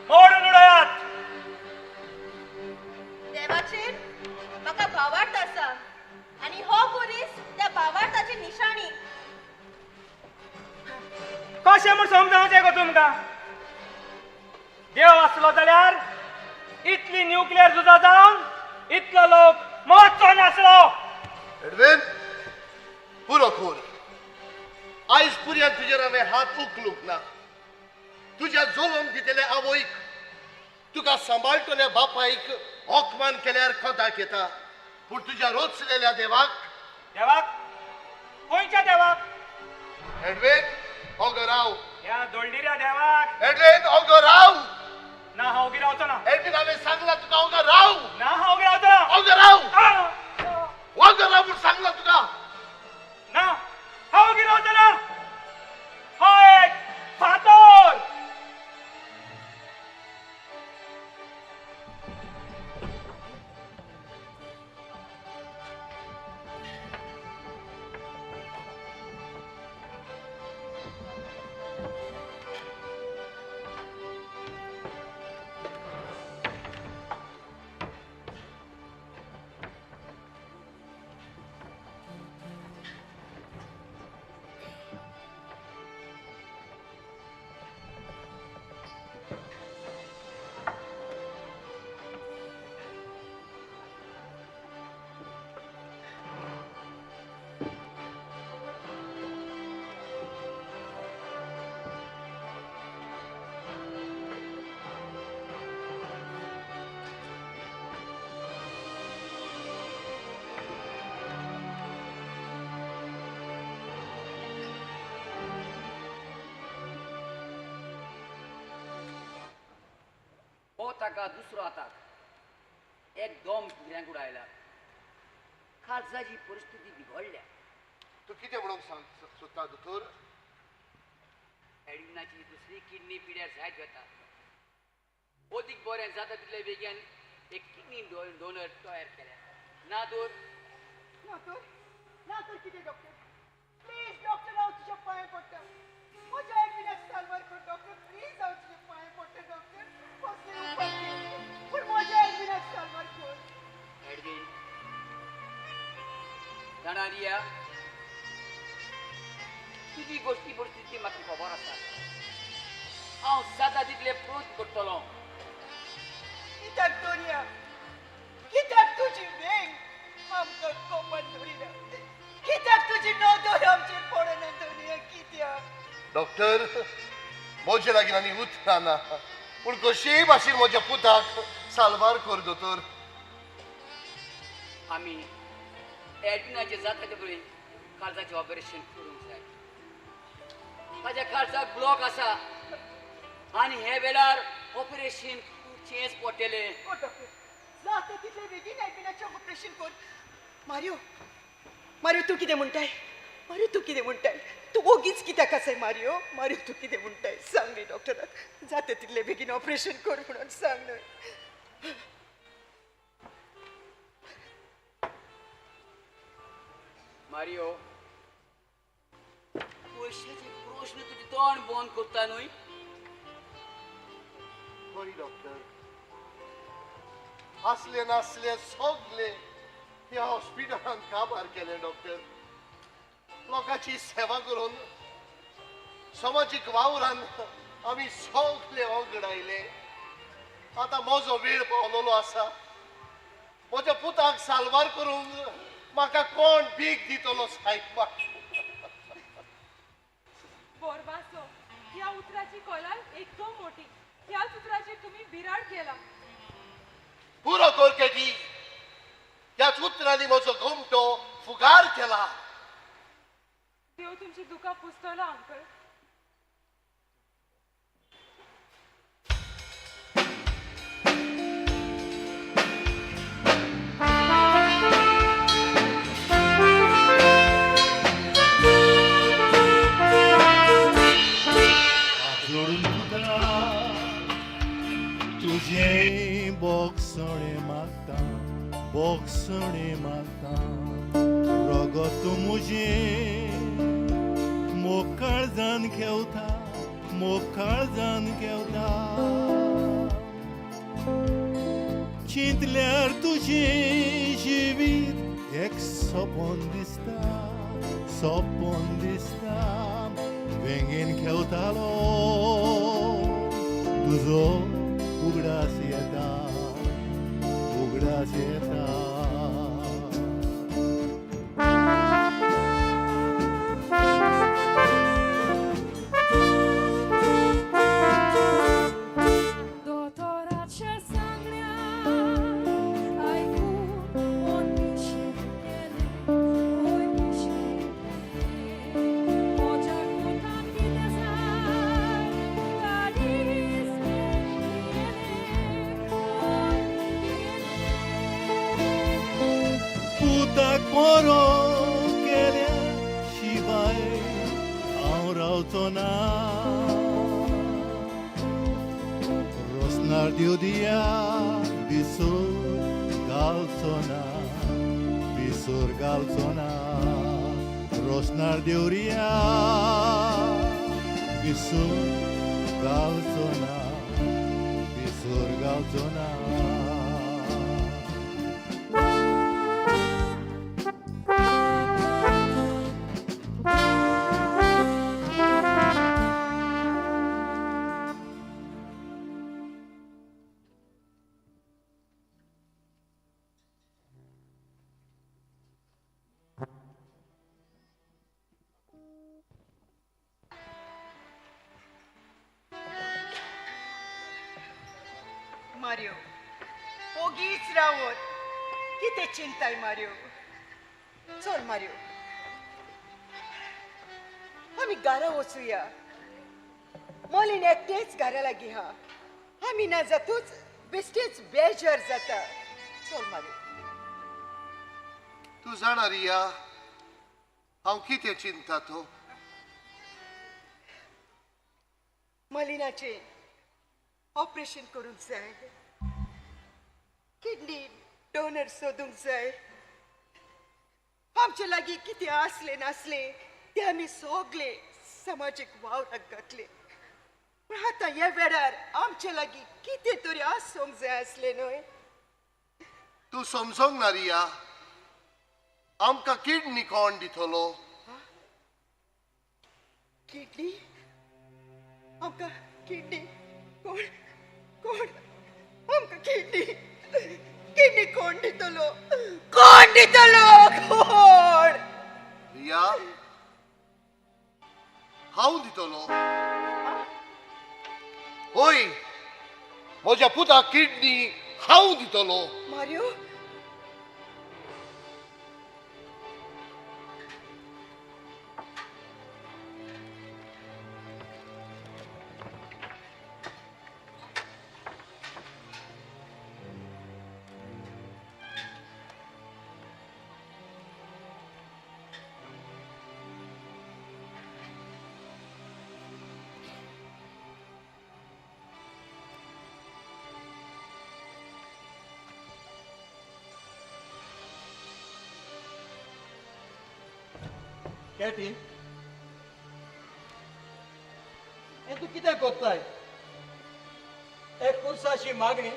मोडून उडयात. देवाचेर म्हाका भावार्थ आसा आनी हो कुरीस त्या भावार्थाची निशाणी. कशें म्हूण समजावचें गो तुमकां? देव आसलो जाल्यार इतली न्युक्लियर झुजां जावन इतलो लोक मरचो नासलो. एडविन, पुरो खूर. आयज पुरयान तुजेर हांवें हात उखलूंक ना. तुज्या जल्म दितले आवयक, तुका सांबाळटल्या बापायक अपमान केल्यार कोताक येता, पूण तुज्या रोचलेल्या देवाक. देवाक? खंयच्या देवाक? एडविन, ओगो राव. ह्या दोळडिऱ्या देवाक? एडविन, ओगो राव. ना, हांव ओगी रावचो ना. एडविन, हांवें सांगलां तुका, ओगो राव. ना, हांव ओगी रावचो ना. ओगो राव, ओगो राव म्हूण सांगलां तुका. ना, हांव ओगी रावचो ना. हो एक फातर. ताका दुसरो आताक एकदम भिरांकूळ आयला. काळजाची परिस्थिती बिगडल्या. तूं कितें म्हणूंक सांग सोदता दोतोर? एडविनाची दुसरी किडनी पिड्यार जायत वता. अदीक बरें जाता तितले बेगीन एक किडनी डोनर तयार केल्या. ना तर ना तर ना तर कितें डॉक्टर? प्लीज डॉक्टर, हांव तुज्या पांय पडटा. म्हज्या एडविनाक साल्वार कर डॉक्टर, प्लीज. हांव तुज्या पांय पडटा डॉक्टर, कसलें उपाय कर पूण म्हज्या एडविनाक साल्वार कर. एडविन जाणा रिया, तुजी गोश्टी परिस्थिती म्हाका खबर आसा. हांव जाता तितले प्रयत्न करतलो. कित्याक दोनया, कित्याक तुजी वेंग आमकां कोमान धरिना? कित्याक तुजी नदर आमचेर पडना दोनया, कित्याक? डॉक्टर, म्हजे लागीं आनी उतरां ना, पूण कशेय भाशेन म्हज्या पुताक साल्वार कर दोतोर. आमी एडविनाचें जाता ते पळय काळजाचें ऑपरेशन करूंक जाय. ताज्या काळजाक ब्लॉक आसा आनी हे वेळार ऑपरेशन करचेंच पडटलें. ओ डॉक्टर, जाता तितले बेगीन एडविनाचें ऑपरेशन कर. मारियो, मारियो तूं कितें म्हणटाय? मारियो तूं कितें म्हणटाय? तूं ओगीच कित्याक आसाय मारियो? मारियो तूं कितें म्हणटाय? सांग न्ही डॉक्टराक, जाता तितले बेगीन ऑपरेशन कर म्हणून सांग न्हय. मारियो, पयशाचे प्रश्न तुजें तोंड बंद करता न्हय? हय डॉक्टर, आसले नासले सगले ह्या हॉस्पिटलांत काबार केले डॉक्टर. लोकांची सेवा करून समाजीक वावरान आमी सगले वगडायले. आतां म्हजो वेळ पावलेलो आसा. म्हज्या पुताक साल्वार करूंक म्हाका कोण भीक दितलो सायबा? बोरवासो ह्या उतराची कोलाय एकदम मोठी. ह्याच उतराचेर तुमी बिराड केला. पुरो कर केटी, ह्याच उतरांनी म्हजो गोमटो फुगार केला. देव तुमची दुकां पुसतलो अंकल. जोडून तुका तुजें बोगसणें मागता, बोगसणें मागता. रगत म्हजें मोकाळजान घेवता, मोकाळजान घेवता. चिंतल्यार तुजें जिवीत एक सपन दिसता, सपन दिसता. वेंगेन खेवतालो तुजो उगडास येता, उगडास येता. दोतोराच्या सांगण्यान आयकून मन पिशें केलें, हय पिशें केलें. म्हज्या पुतान कितें जाय काळीज भियेलें, हय भियेलें. पुताक बरो केल्या शिवाय हांव रावचो ना. रोसनार दिव दिया बिसोर घालचो ना, बिसोर घालचो ना. रोसनार देवरिया बिसोर घालचो ना, बिसोर घालचो ना. मारियो, ओगीच रावत कितें चिंताय मारियो? चल मारियो, आमी घरा वचुया. मोलीन एकटेंच घरा लागीं हा. आमी ना जातूच बेश्टेच बेजार जाता. चल मारी. तूं जाणा रिया, हांव कितें चिंता तो? मलिनाचें ऑपरेशन करूंक जाय, किडनी डोनर सोदूंक जाय. आमचे लागीं कितें आसलें नासलें तें आमी सगळे समाजीक वावराक घातले. पूण आतां ह्या वेळार आमचे लागीं कितें तरी आसूंक जाय आसलें न्हय? तूं समजोंक ना रिया, आमकां किडनी कोण दितलो? किडनी? आमकां किडनी कोण कोण आमकां किडनी किडनी कोण दितलो? कोण दितलो? कोण? रिया, हांव दितलो. होय, म्हज्या पुताक किडनी हांव दितलो. मारियो, कॅटी, हें तूं कितें कोत्ताय? एक कुर्साची मागणी,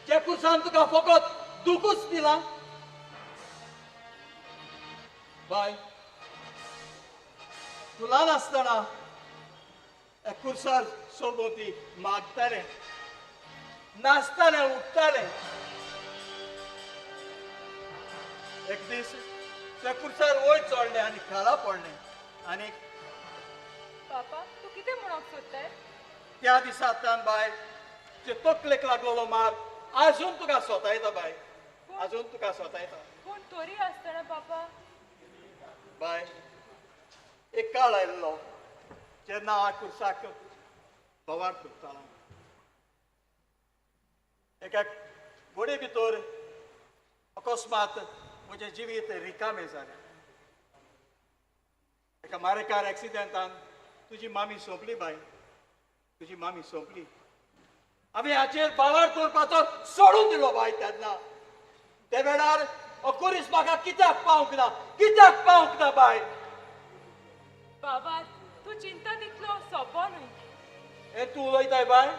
त्या कुर्सान तुका फकत दुखूच दिलां. बाय, तूं ल्हान आसतना एक कुर्सार सोबोती मागतालें, नाचतालें, उठतालें. एक दीस त्या कुर्सार वयर चडलें आनी खाला पडलें. आनी पापा, तूं कितें म्हणोंक सोदताय? त्या दिसा बाय, जे तकलेक लागलेलो मार आजून तुका सोतायता बाय, आजून तुका सोतायता. पूण तरी आसतना पापा. बाय, एक काळ आयिल्लो जेन्ना हांव कुर्साक बोवाळ करतालो. एका गोडे भितर अकस्मात म्हजें जिवीत रिकामें जालें. एका मारेकार एक्सिडेंटान तुजी मामी सोंपली बाय, तुजी मामी सोंपली. आमी हाचेर बावार दवरपाचो सोडून दिलो बाय तेन्ना. ते वेळार अकुरीस म्हाका कित्याक पावंक ना, कित्याक पावंक ना बाय? बाबा, तूं चिंता तितलो सोंपो न्हय. हें तूं उलयताय बाय?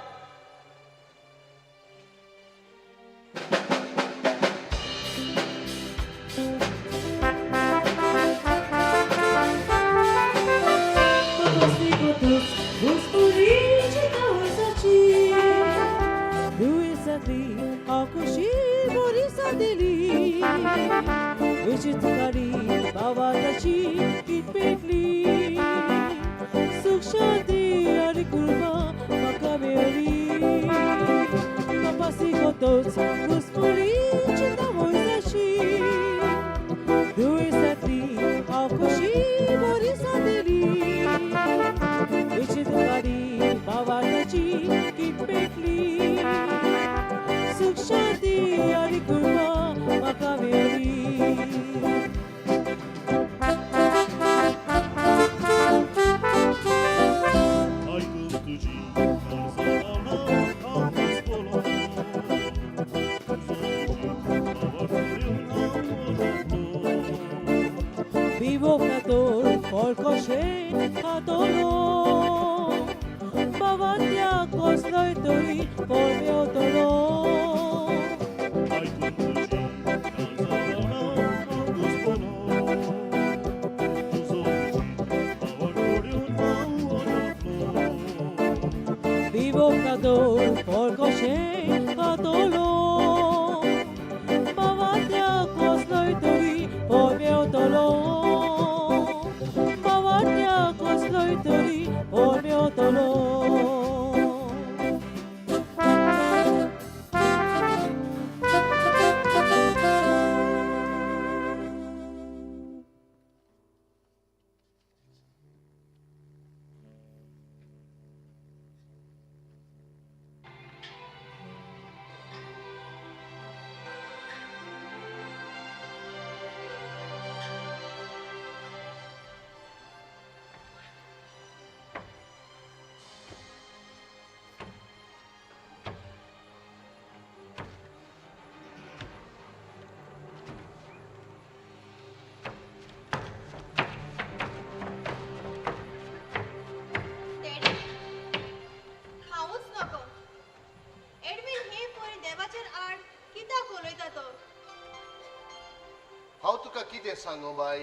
तुका कितें सांगू बाय?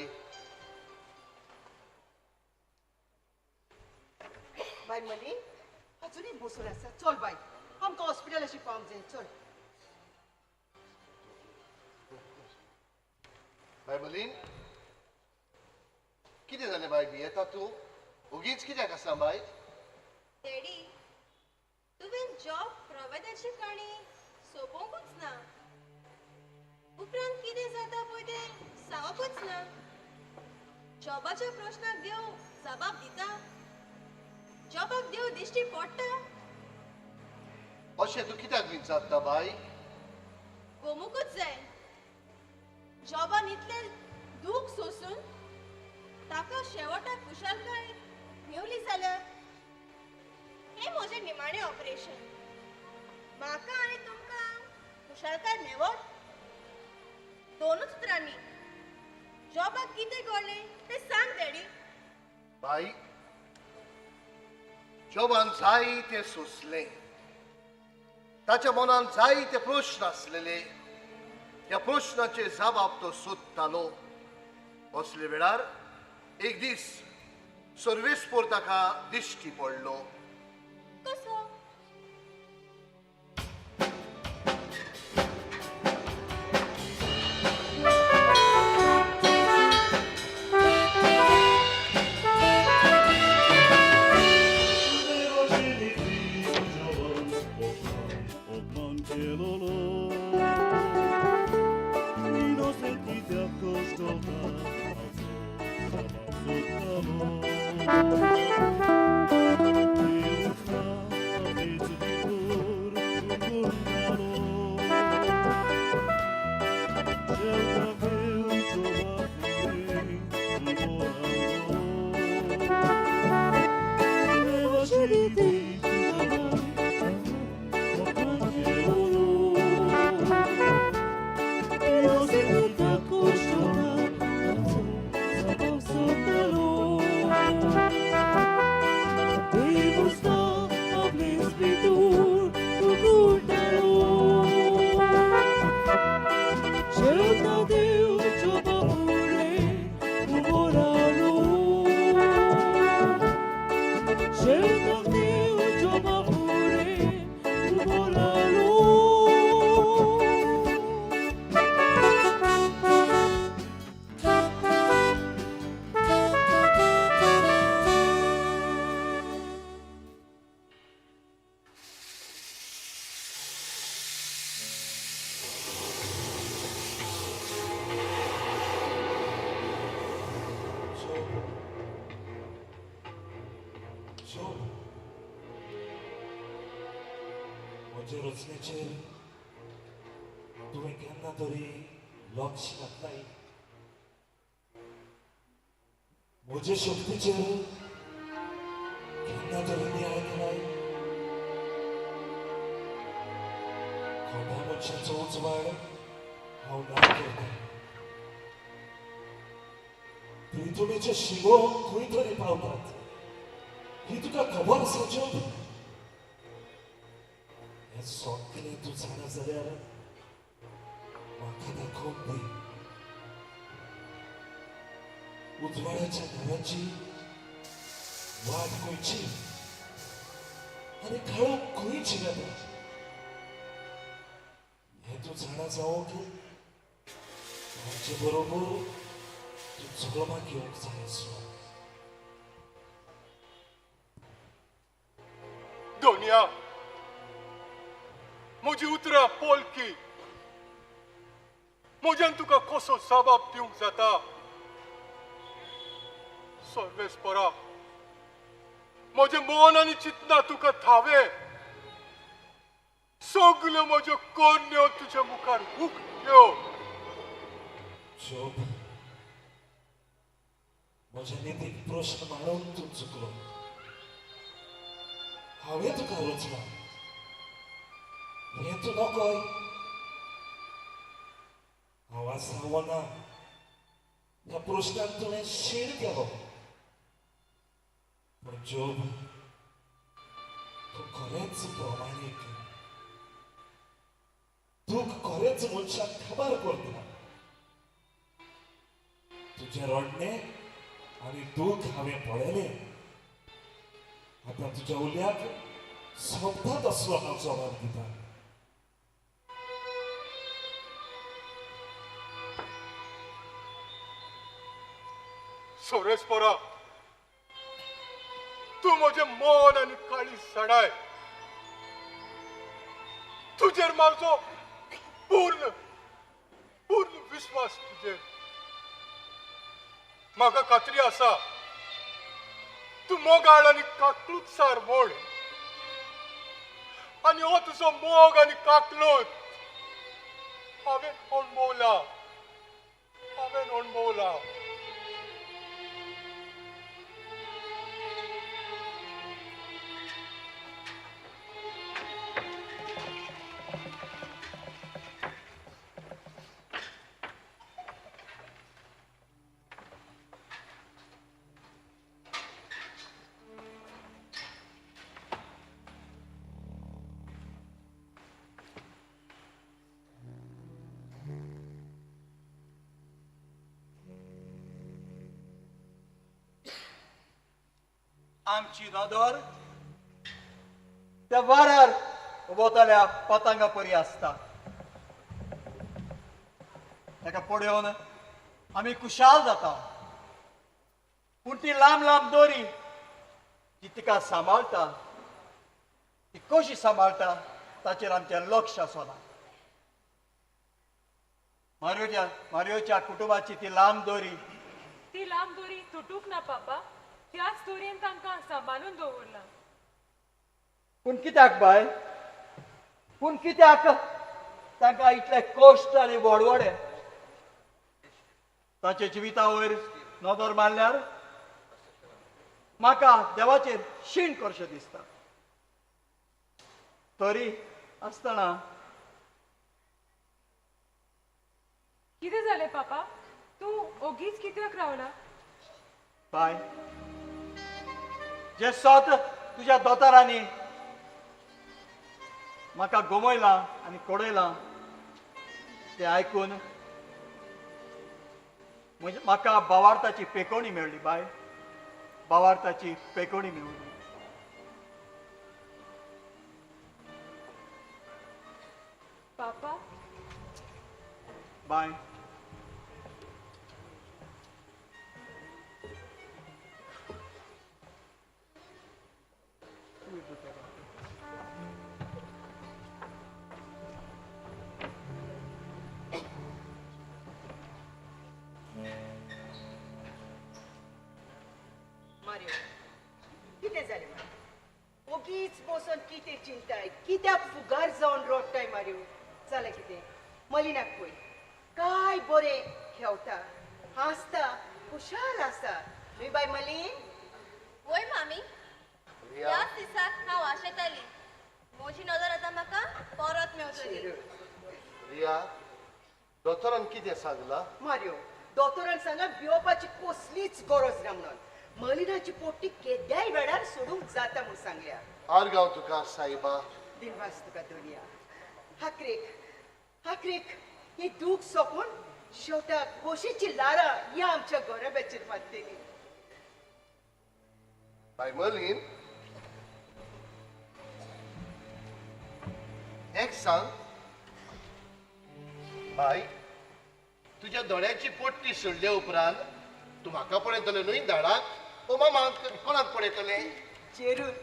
बाय मली अजुनूय बसून आसा. चल बाय, आमकां हॉस्पिटलाशी पावंक जाय. चल बाय मलीन, कितें जालें बाय? भियेता तूं? ओगीच कित्याक आसा बाय? डॅडी, तुवें जॉब प्रोवेदाची काणी सोंपोवंकूच ना. उपरांत कितें जाता पळय तें सांगपूच ना. जॉबाच्या प्रश्नाक देव जबाब दिता? जॉबाक देव दिश्टी पडटा? अशें तूं कित्याक विचारता बाय? गोमुकूच जाय. जॉबान इतलें दूख सोसून ताका शेवटाक खुशालकाय मेवली जाल्यार हें म्हजें निमाणें ऑपरेशन. म्हाका आनी तुमकां खुशालकाय मेवत? दोनूच उतरांनी जॉबाक कितें घडलें तें सांग डॅडी. बाई, जॉबान जायते सोंसलें. ताच्या मनान जायते प्रश्न आसलेले. ह्या प्रश्नाचे जबाब तो सोदतालो. असले वेळार एक दीस सर्वेस्पोर ताका दिश्टी पडलो. कसो? म्हजे रचनेचेर तुवें केन्ना तरी लक्ष घातलाय? म्हजे शक्तीचेर केन्ना तरी नियाळ केलाय? खोट्या मनशाचो उजवाड हांव ना करता. प्रितुमेच्यो शिमो खंय तरी पावतात ही तुका खबर आसा जोब? हें सगळें तूं जाणा जाल्यार म्हाका दाखोवन दी. उजवाडाच्या घराची वाट खंयची आनी काळोख खंयची येता हें तूं जाणा जावंक म्हाजे बरोबर तूं जल्माक येवंक जाय आसलो. दोनिया, म्हजी उतरां पोलकी. म्हज्यान तुका कसो जबाब दिवंक जाता? सर्वेस्परा, म्हजें मन आनी चिंतना तुका थावे. सगल्यो म्हज्यो करण्यो तुज्या मुखार उक्त्यो. जोब, म्हज्या नितीक प्रश्न मांडून तूं चुकलो. हांवें तुका रचलां हें तूं नकय. हांव आसा वो ना ह्या प्रश्नान तुवें शीण केलो. पूण जोब, तूं खरेंच प्रमाणीक. तूं खरेंच मनशाक खबर करता. तुजें रडणें आनी दूख हांवें पळयलें. आतां तुज्या उल्याक सोबता तसलो हांव जबाब दिता. सोरेस पोरा, तूं म्हजें मन आनी काळीज सडाय. तुजेर म्हजो पूर्ण पूर्ण विस्वास. तुजेर म्हाका खात्री आसा, तूं मोगाळ आनी काकलूतसार म्हण. आनी हो तुजो मोग आनी काकलूत हांवें अणभवला, हांवें अणभवला. आमची नदर त्या वाऱ्यार वतल्या पतंगा परी आसता. ताका पळोवन आमी खुशाल जाता. पूण ती लांब लांब दोरी जी तिका सांबाळटा, ती कशी सांबाळटा ताचेर आमचें लक्ष आसना. मारियोच्या कुटुंबाची ती लांब दोरी, ती लांब दोरी तुटूंक ना पापा, त्याच दोरयेन तांकां सांबाळून दवरला. पूण कित्याक बाय, पूण कित्याक तांकां इतले कश्ट आनी वडवडे? ताच्या जिविता वयर नदर मारल्यार म्हाका देवाचेर शीण करचें दिसता. तरी आसतना कितें जालें पापा, तूं ओगीच कित्याक रावला? बाय, जे सत तुज्या दोतोरांनी म्हाका गमयलां आनी कडयलां तें आयकून म्हाका बावार्थाची पेकोणी मेळ्ळी बाय, बावार्थाची पेकोणी मेळ्ळी. पापा बाय, मारियो, कितें जालें मारियो? ओगीच बसून कितें चिंताय, कित्याक फुगार जावन रडटाय मारियो? जालें कितें? मलिनाक पळय, काय बरें खेळटा, हांसता, खुशाल आसा न्हय बाय मलीन? वय मामी, ह्याच दिसाक हांव आशेताली म्हजी नदर आतां म्हाका परत मेवतली. रिया, दोतोरान कितें सांगलां? मारियो, दोतोरान सांगलां भिवपाची कसलीच गरज ना म्हणून. मलिनाची पोटी केद्याय वेळार सोडूंक जाता म्हूण सांगल्या. आर्गांव तुका सायबा. दिनवास तुका दुनिया. हाकरेक हाकरेक ही दूख सोंपून शेवटाक खोशीची लारां ह्या आमच्या गोरब्याचेर मारतली. बाय मलीन, एक सांग बाय, तुज्या दोळ्याची पोट्टी सोडल्या उपरांत तूं म्हाका पळयतलें न्हय दाडाक ओ मामाक कोणाक पळयतलें? जेरून,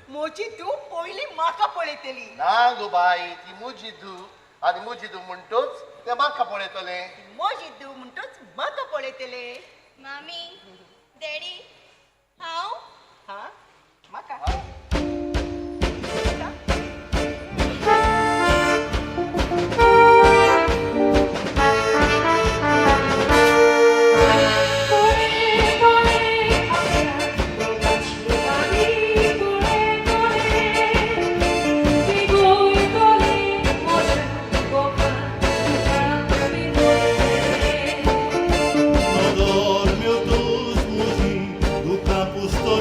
म्हजी धूव पयलीं म्हाका पळयतली. ना गो बाय, ती म्हजी धूव आनी म्हजी धूव म्हणटूच तें म्हाका पळयतलें. म्हजी धूव म्हणटूच म्हाका पळयतलें. मामी, डॅडी, हांव हा म्हाका. Dormiu dos mugi, do campo estou.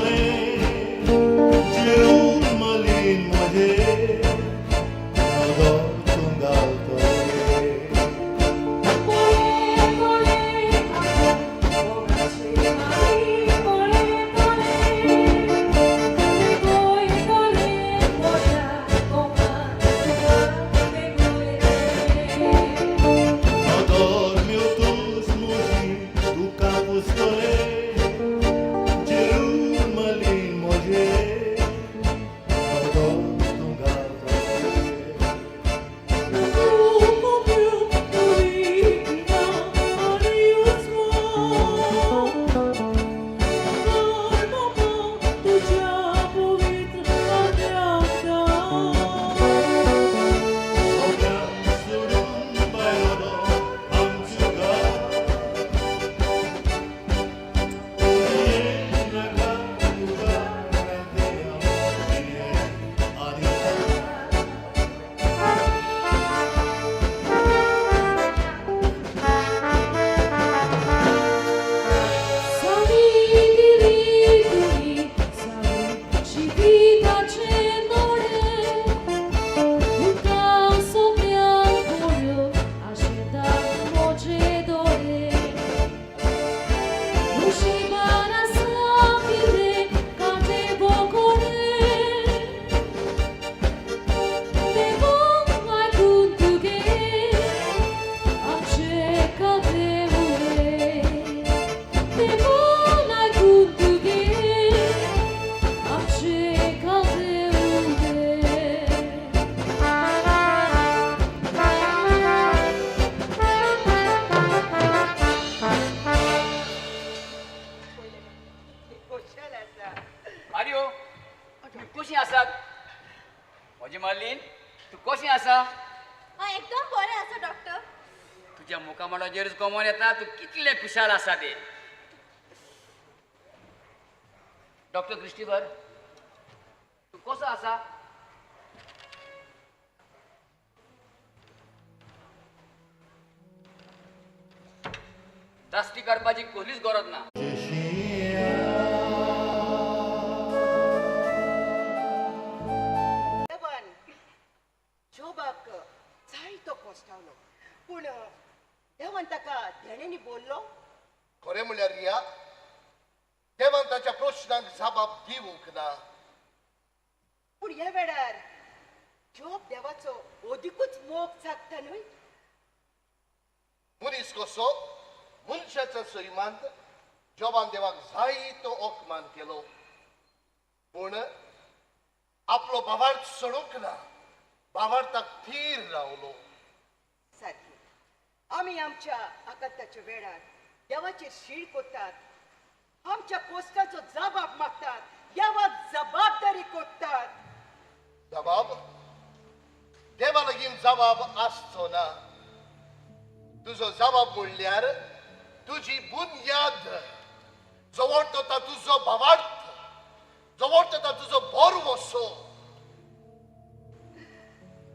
कशीं आसात? म्हजें मार्लीन, तूं कशें आसा? हांव एकदम बरें आसा डॉक्टर. तुज्या मुखामळाचेरच कमोन येता तूं कितलें खुशाल आसा तें. डॉक्टर क्रिस्टीबर, तूं कसो आसा? दास्ती करपाची कसलीच गरज ना. देवान जोबाक जायतो कोस्टावलो, पूण देवान ताका धेणेंनी बोल्लो. खरें म्हणल्यार रिया, देवान ताच्या प्रश्नांक जबाब दिवंक ना. पूण ह्या वेळार जोब देवाचो अदिकूच मोग जागता न्हय? मनीस कसो मनशाच्या सैमांत जोबान देवाक जायतो अपमान केलो, पूण आपलो भावार्थ सोडूंक ना, भावार्थाक थीर रावलो. सारकें, आमी आमच्या आकांताच्या वेळार देवाचेर शीण कोत्तात, आमच्या कोश्टाचो जबाब मागतात, देवाक जबाबदारी कोत्तात. जबाब देवा लागीं जबाब आसचो ना. तुजो जबाब म्हणल्यार तुजी बुन्याद, जवळ तुजो भावार्थ, जवळ तुजो भरवसो.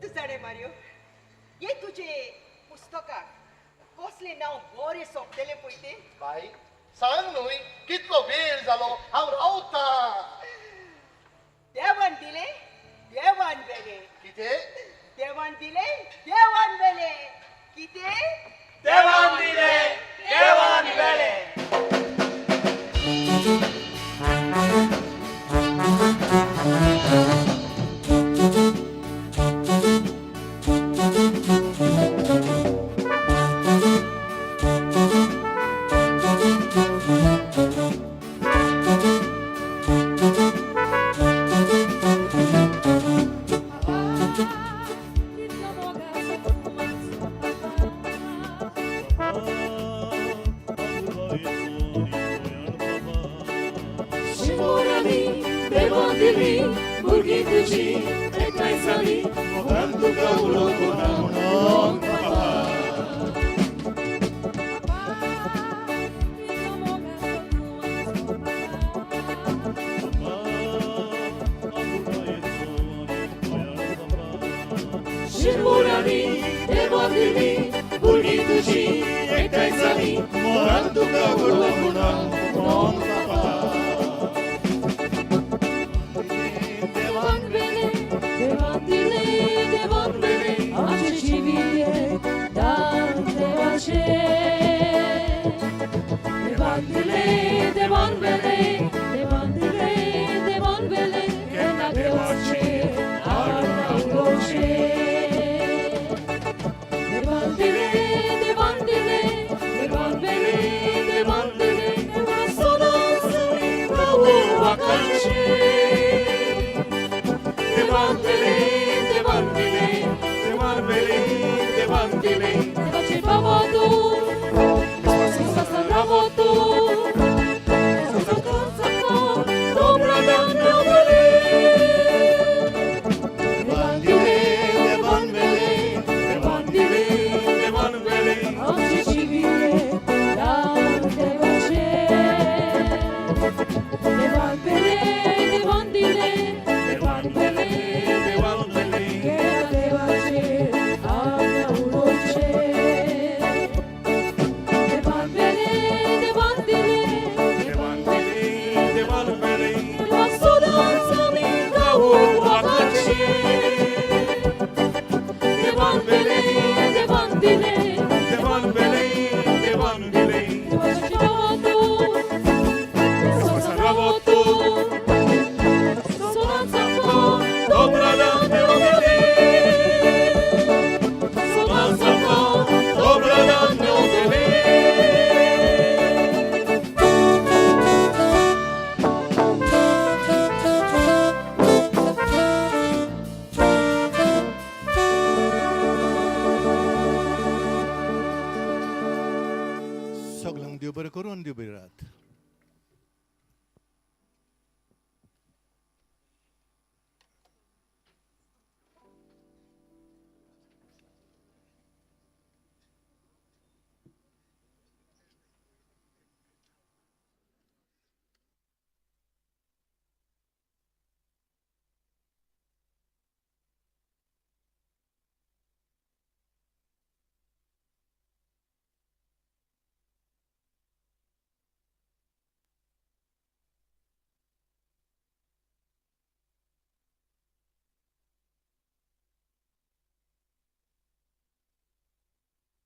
तूं जाणें मारियो, हे तुजे पुस्तकाक कसलें नांव बरें सोंपतलें पळय तें. बाय सांग न्हय, कितलो वेळ जालो हांव रावतां. देवान दिलें देवान वेलें. कितें? देवान दिलें देवान वेलें. कितें? देवान दिलें देवान वेलें. Devan dile, devan vele.